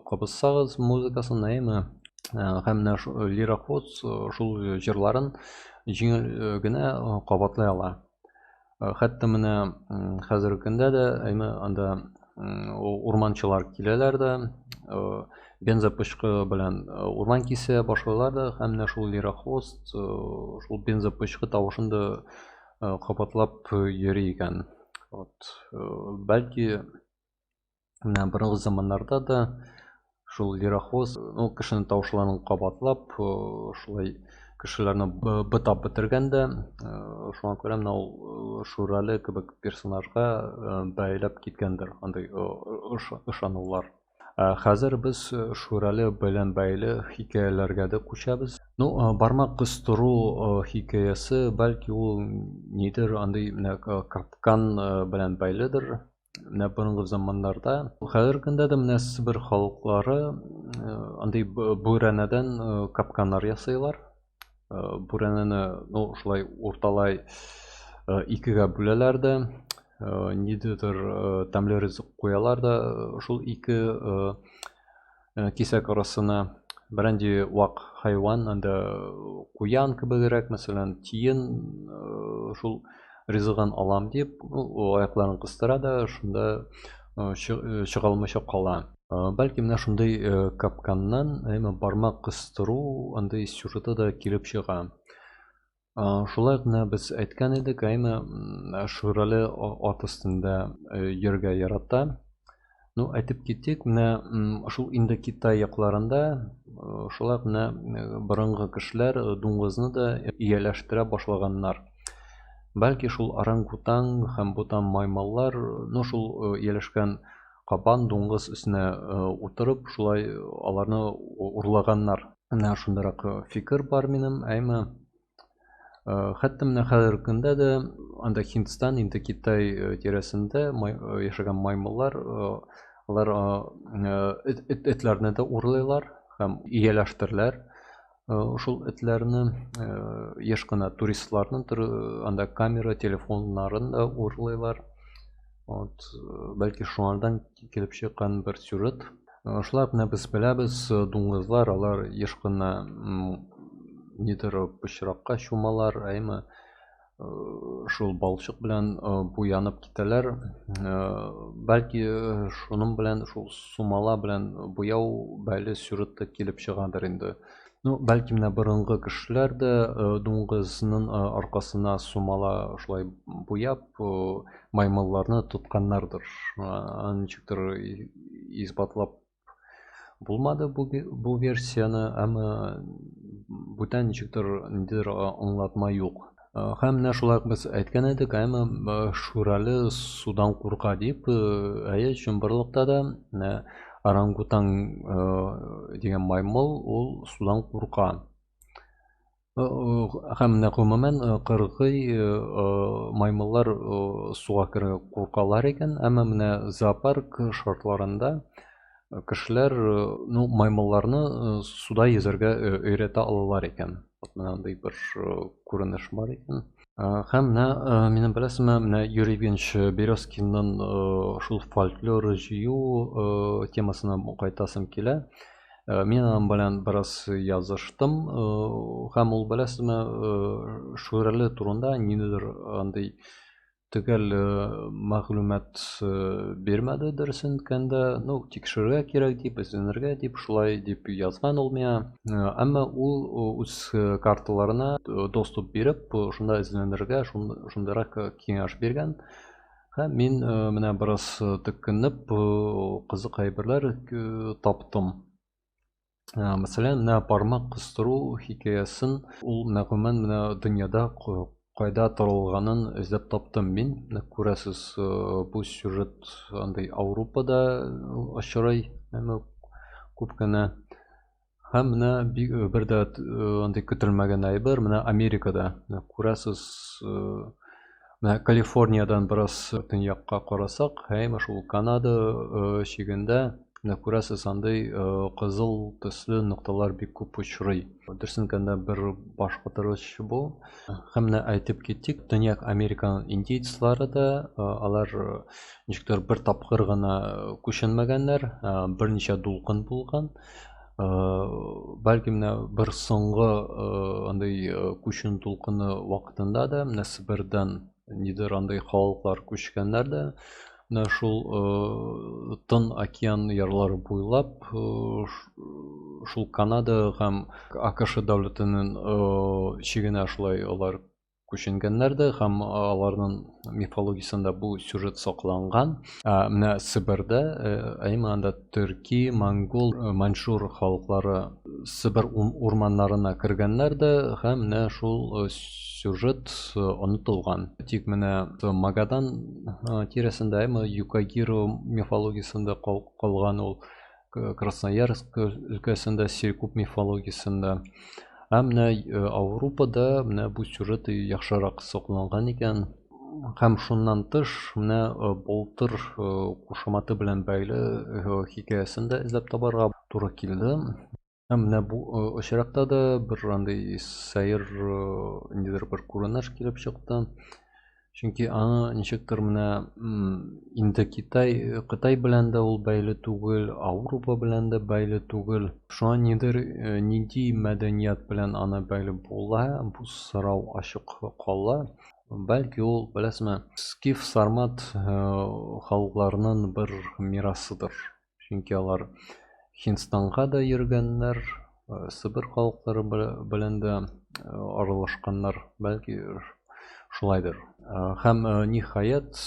кабызсагыз музыкасын, әйме, һәм менә лирохвост шул җырларын җиңел генә кабатлый ала. Хәтта менә хәзерге көндә дә әйме анда урманчылар киләләр дә, бензопычкы белән урман кисә башлыйлар да, һәм менә шул лирохвост шул бензопычкы тавышын да кабатлап йөри икән. Вот, бәлки менә борынгы заманнарда да шул лирохвост, ну, кешенең тавышларын кабатлап, шулай кешеләрне бытап бетергән дә, шуңа күрә менә ул Шүрәле кебек персонажга бәйләп киткәндер андый ышанулар. Хәзер без Шүрәле белән бәйле хикәяләргә дә күчәбез. Ну, бармак кыстыру хикәясе, бәлки ул нидер андый менә капкан белән бәйледер. Менә борынгы заманнарда, хәзерге көндә дә менә Себер халыклары андый бүрәнәдән капканнар ясыйлар. Бүрәнәне, ну, шулай урталай икегә бүләләр дә, ниндидер тәмле ризык куялар да, шул ике кисәк арасына берәнди вак хайван, анда куян кебегрәк, мәсәлән, тиен, шул ризыгын алам дип, аякларын кыстыра да, шунда чыга алмыйча кала. Бәлки менә шундый капканнан, әмма бармак кыстыру андый сюжеты да килеп чыга. Шулай ук менә без әйткән идек, әмма Шүрәле ат өстендә йөрергә ярата. Ну, әйтеп китик, менә шул Индокитай якларында шулай ук менә борынгы кешеләр дуңгызны да ияләштерә башлаганнар. Бәлки шул орангутанг һәм бутан маймыллар, ну, шул ияләшкән кабан дуңгыз өстенә утырып, шулай аларны урлаганнар. Менә шундыйрак фикер бар минем, әмма хәтта менә хәзерге көндә дә анда Һиндстан, Индокитай тирәсендә яшәгән маймыллар, алар этләрне дә урлыйлар һәм ияләштерәләр. Шул этләрне еш кына туристларның анда камера, телефоннарын да урлыйлар. Вот, бәлки шуңардан килеп чыккан бер сюжет. Шулай ук менә без беләбез, дуңгызлар алар еш кына нидер пычракка чумалар, әйме шул балчык белән буянып китәләр. Бәлки шуның белән шул сумала белән буяу бәйле сюжет та килеп чыгадыр инде. Ну, бәлки менә борынгы кешеләр дә дуңгызның аркасына сумала шулай буяп, маймылларны тотканнардыр. Аны ничектер исбатлап булмады бу версияне, әмма бүтән ничектер ниндидер аңлатма юк. Һәм менә шулай ук без әйткән идек, әмма Шүрәле судан курка дип, әйе, чынбарлыкта да менә орангутан дигән маймыл ул судан курка. Һәм менә гомумән кыргый маймыллар суга керергә куркалар икән, әмма менә зоопарк шартларында кешеләр, ну, маймылларны суда йөзәргә өйрәтә алалар икән. Вот менә андый бер күренеш бар икән. Һәм менә минем беләсезме, менә Юрий Евгеньевич Березкинның шул фольклор җыю темасына кайтасым килә. Мин аның белән бераз языштым, һәм ул беләсезме, Шүрәле турында ниндидер андый төгәл мәгълүмат бирмәде, дөресен әйткәндә. Ну, тикшерергә кирәк дип, эзләнергә дип, шулай дип язган ул миңа. Әмма ул үз карталарына доступ биреп, шунда эзләнергә, шундыйрак киңәш биргән. Һәм мин менә бераз төкенеп, кызык әйберләр таптым. Мәсәлән, менә бармак кыстыру хикәясен ул менә гомумән менә дөньяда кайда таралганын эзләп таптым мин. Менә күрәсез, бу сюжет андый Аурупада очрый, әмма күп кенә. Һәм менә бер дә андый көтелмәгән әйбер, менә Америкада. Менә күрәсез, менә Калифорниядән бераз төньякка карасак, һәм шул Канада чигендә менә күрәсез, андый кызыл төсле нокталар бик күп очрый. Дөресен әйткәндә, бер башкатыргыч бу. Һәм менә әйтеп китик, Төньяк Американың индейцлары да, алар ничектер бер тапкыр гына күченмәгәннәр, берничә дулкын булган. Бәлки менә бер соңгы андый күченү дулкыны вакытында да менә Себердән нидер андый халыклар күчкәннәр дә, менә шул Тын океан ярлары буйлап шул Канада һәм АКШ дәүләтенең чигенә шулай алар күченгәннәр дә, һәм аларның мифологиясендә бу сюжет сакланган. Ә менә Себердә, әйме анда төрки, монгол, маньчжур халыклары Себер урманнарына кергәннәр дә, һәм менә шул сюжет онытылган. Тик менә Магадан тирәсендә, әйме Юкагиро мифологиясендә калган ул, Красноярск өлкәсендә Селькуп мифологиясендә. Ә менә Ауропада менә бу сюжет яхшырак сакланган икән. Һәм шуннан тыш, менә Болтыр кушаматы белән бәйле хикәясен дә эзләп табарга туры килде. Һәм менә бу очракта да бер андый сәер ниндидер бер күренеш килеп чыкты. Чөнки аны ничектер менә инде Китай, Кытай белән дә ул бәйле түгел, Ауропа белән дә бәйле түгел. Шуңа нидер нинди мәдәният белән аны бәйле була, бу сорау ачык кала. Бәлки ул, беләсезме, скиф, сармат халыкларының бер мирасыдыр. Чөнки алар Һиндстанга да йөргәннәр, Себер халыклары белән дә аралашканнар, бәлки шулайдыр. Һәм ниһаять,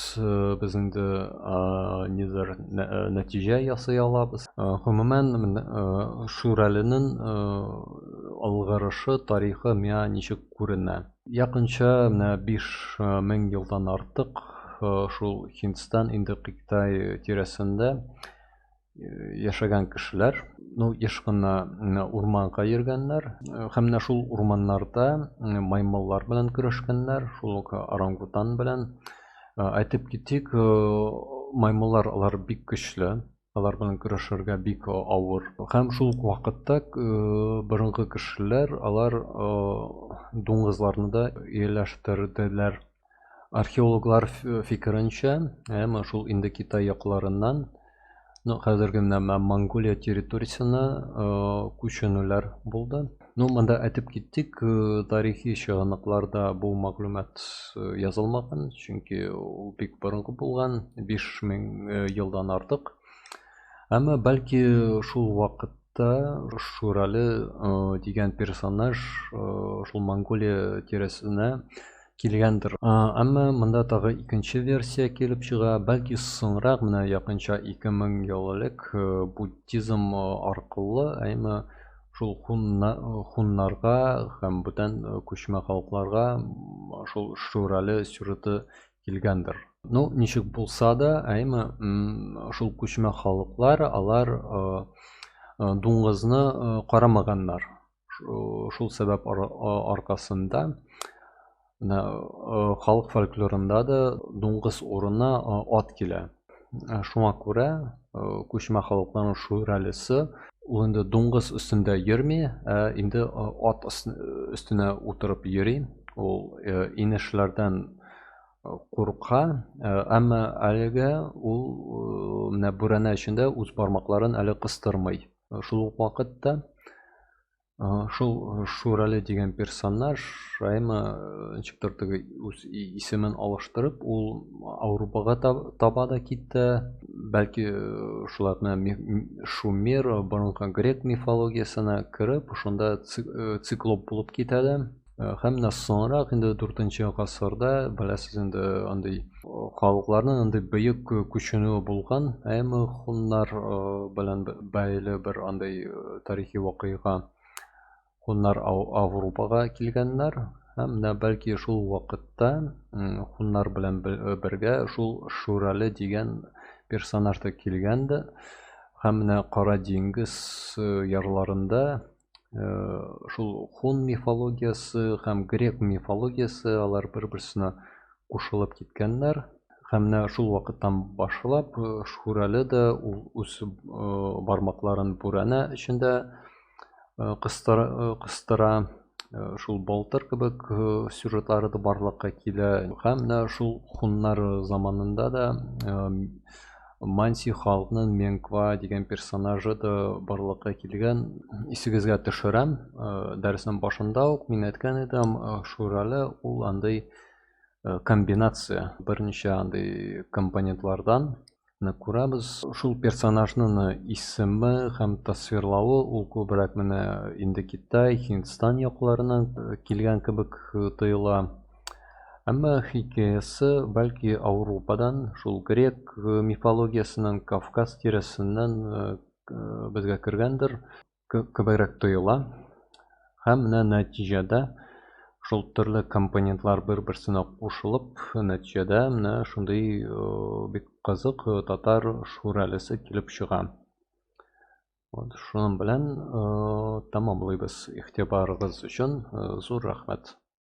без инде нидер нәтиҗә ясый алабыз. Гомумән, Шүрәленең алгарышы, тарихы миңа ничек күренә? Якынча менә 5000 елдан артык шул Һиндстан, инде Кытай тирәсендә яшәгән кешеләр, ну, еш кына урманга йөргәннәр һәм менә шул урманнарда маймыллар белән көрәшкәннәр, шул ук орангутан белән. Әйтеп китик, маймыллар алар бик көчле, алар белән көрәшергә бик авыр. Һәм шул ук вакытта борынгы кешеләр алар дуңгызларны да ияләштерделәр. Археологлар фикеренчә, әмма шул инде Китай якларыннан, ну, хәзерге менә Монголия территориясенә күченүләр булды. Ну, монда әйтеп киттик, тарихи чыганакларда бу мәгълүмат язылмаган, чөнки ул бик борынгы булган, 5000 елдан артык. Әмма бәлки шул вакыт вакытта Шүрәле дигән персонаж шул Монголия тирәсенә килгәндер. Әмма монда тагы икенче версия килеп чыга. Бәлки соңрак, менә якынча 2000 ел элек буддизм аркылы, әмма шул хуннарга һәм бүтән күчмә халыкларга шул Шүрәле сюжеты килгәндер. Ну, ничек булса да, әйме, шул күчмә халыклар, алар дуңгызны карамаганнар. Шул сәбәп аркасында менә халык фольклорында да дуңгыз урынына ат килә. Шуңа күрә күчмә халыкларның шүрәлесе ул инде дуңгыз өстендә йөрми, ә инде ат өстенә утырып йөри. Ул инешләрдән курка, әмма әлегә ул менә бүрәнә эчендә үз бармакларын әле кыстырмый. Шул ук вакытта шул Шүрәле дигән персонаж, әмма ничектер теге үз исемен алыштырып, ул Ауропага таба да китте. Бәлки шулай менә Шумер, борынгы грек мифологиясенә кереп, шунда циклоп булып китә дә. Һәм менә соңрак инде 4 гасырда, беләсез инде, андый халыкларның андый бөек күченүе булган, әмма хуннар белән бәйле бер андый тарихи вакыйга. Хуннар Ауропага килгәннәр, һәм менә бәлки шул вакытта хуннар белән бергә шул Шүрәле дигән персонаж та килгән дә, һәм менә Кара диңгез ярларында шул хун мифологиясе һәм грек мифологиясе алар бер-берсенә кушылып киткәннәр. Һәм менә шул вакыттан башлап Шүрәле дә ул үз бармакларын бүрәнә эчендә кыстыра, шул балтыр кебек сюжетлары да барлыкка килә. Һәм менә шул хуннар заманында да Манси халыкның Менква дигән персонажы да барлыкка килгән. Исегезгә төшерәм, дәреснең башында ук мин әйткән идем, Шүрәле ул андый комбинация, берничә андый компонентлардан. Менә күрәбез, шул персонажның исеме һәм тасвирлавы ул күбрәк менә инде Китай, Һиндстан якларыннан килгән кебек тоела. Әмма хикәясе бәлки Ауропадан, шул грек мифологиясеннән, Кавказ тирәсеннән безгә кергәндер кебегрәк тоела. Һәм менә нәтиҗәдә шул төрле компонентлар бер-берсенә кушылып, нәтиҗәдә менә шундый бик кызык татар шүрәлесе килеп чыга. Вот, шуның белән тәмамлыйбыз. Игътибарыгыз өчен зур рәхмәт.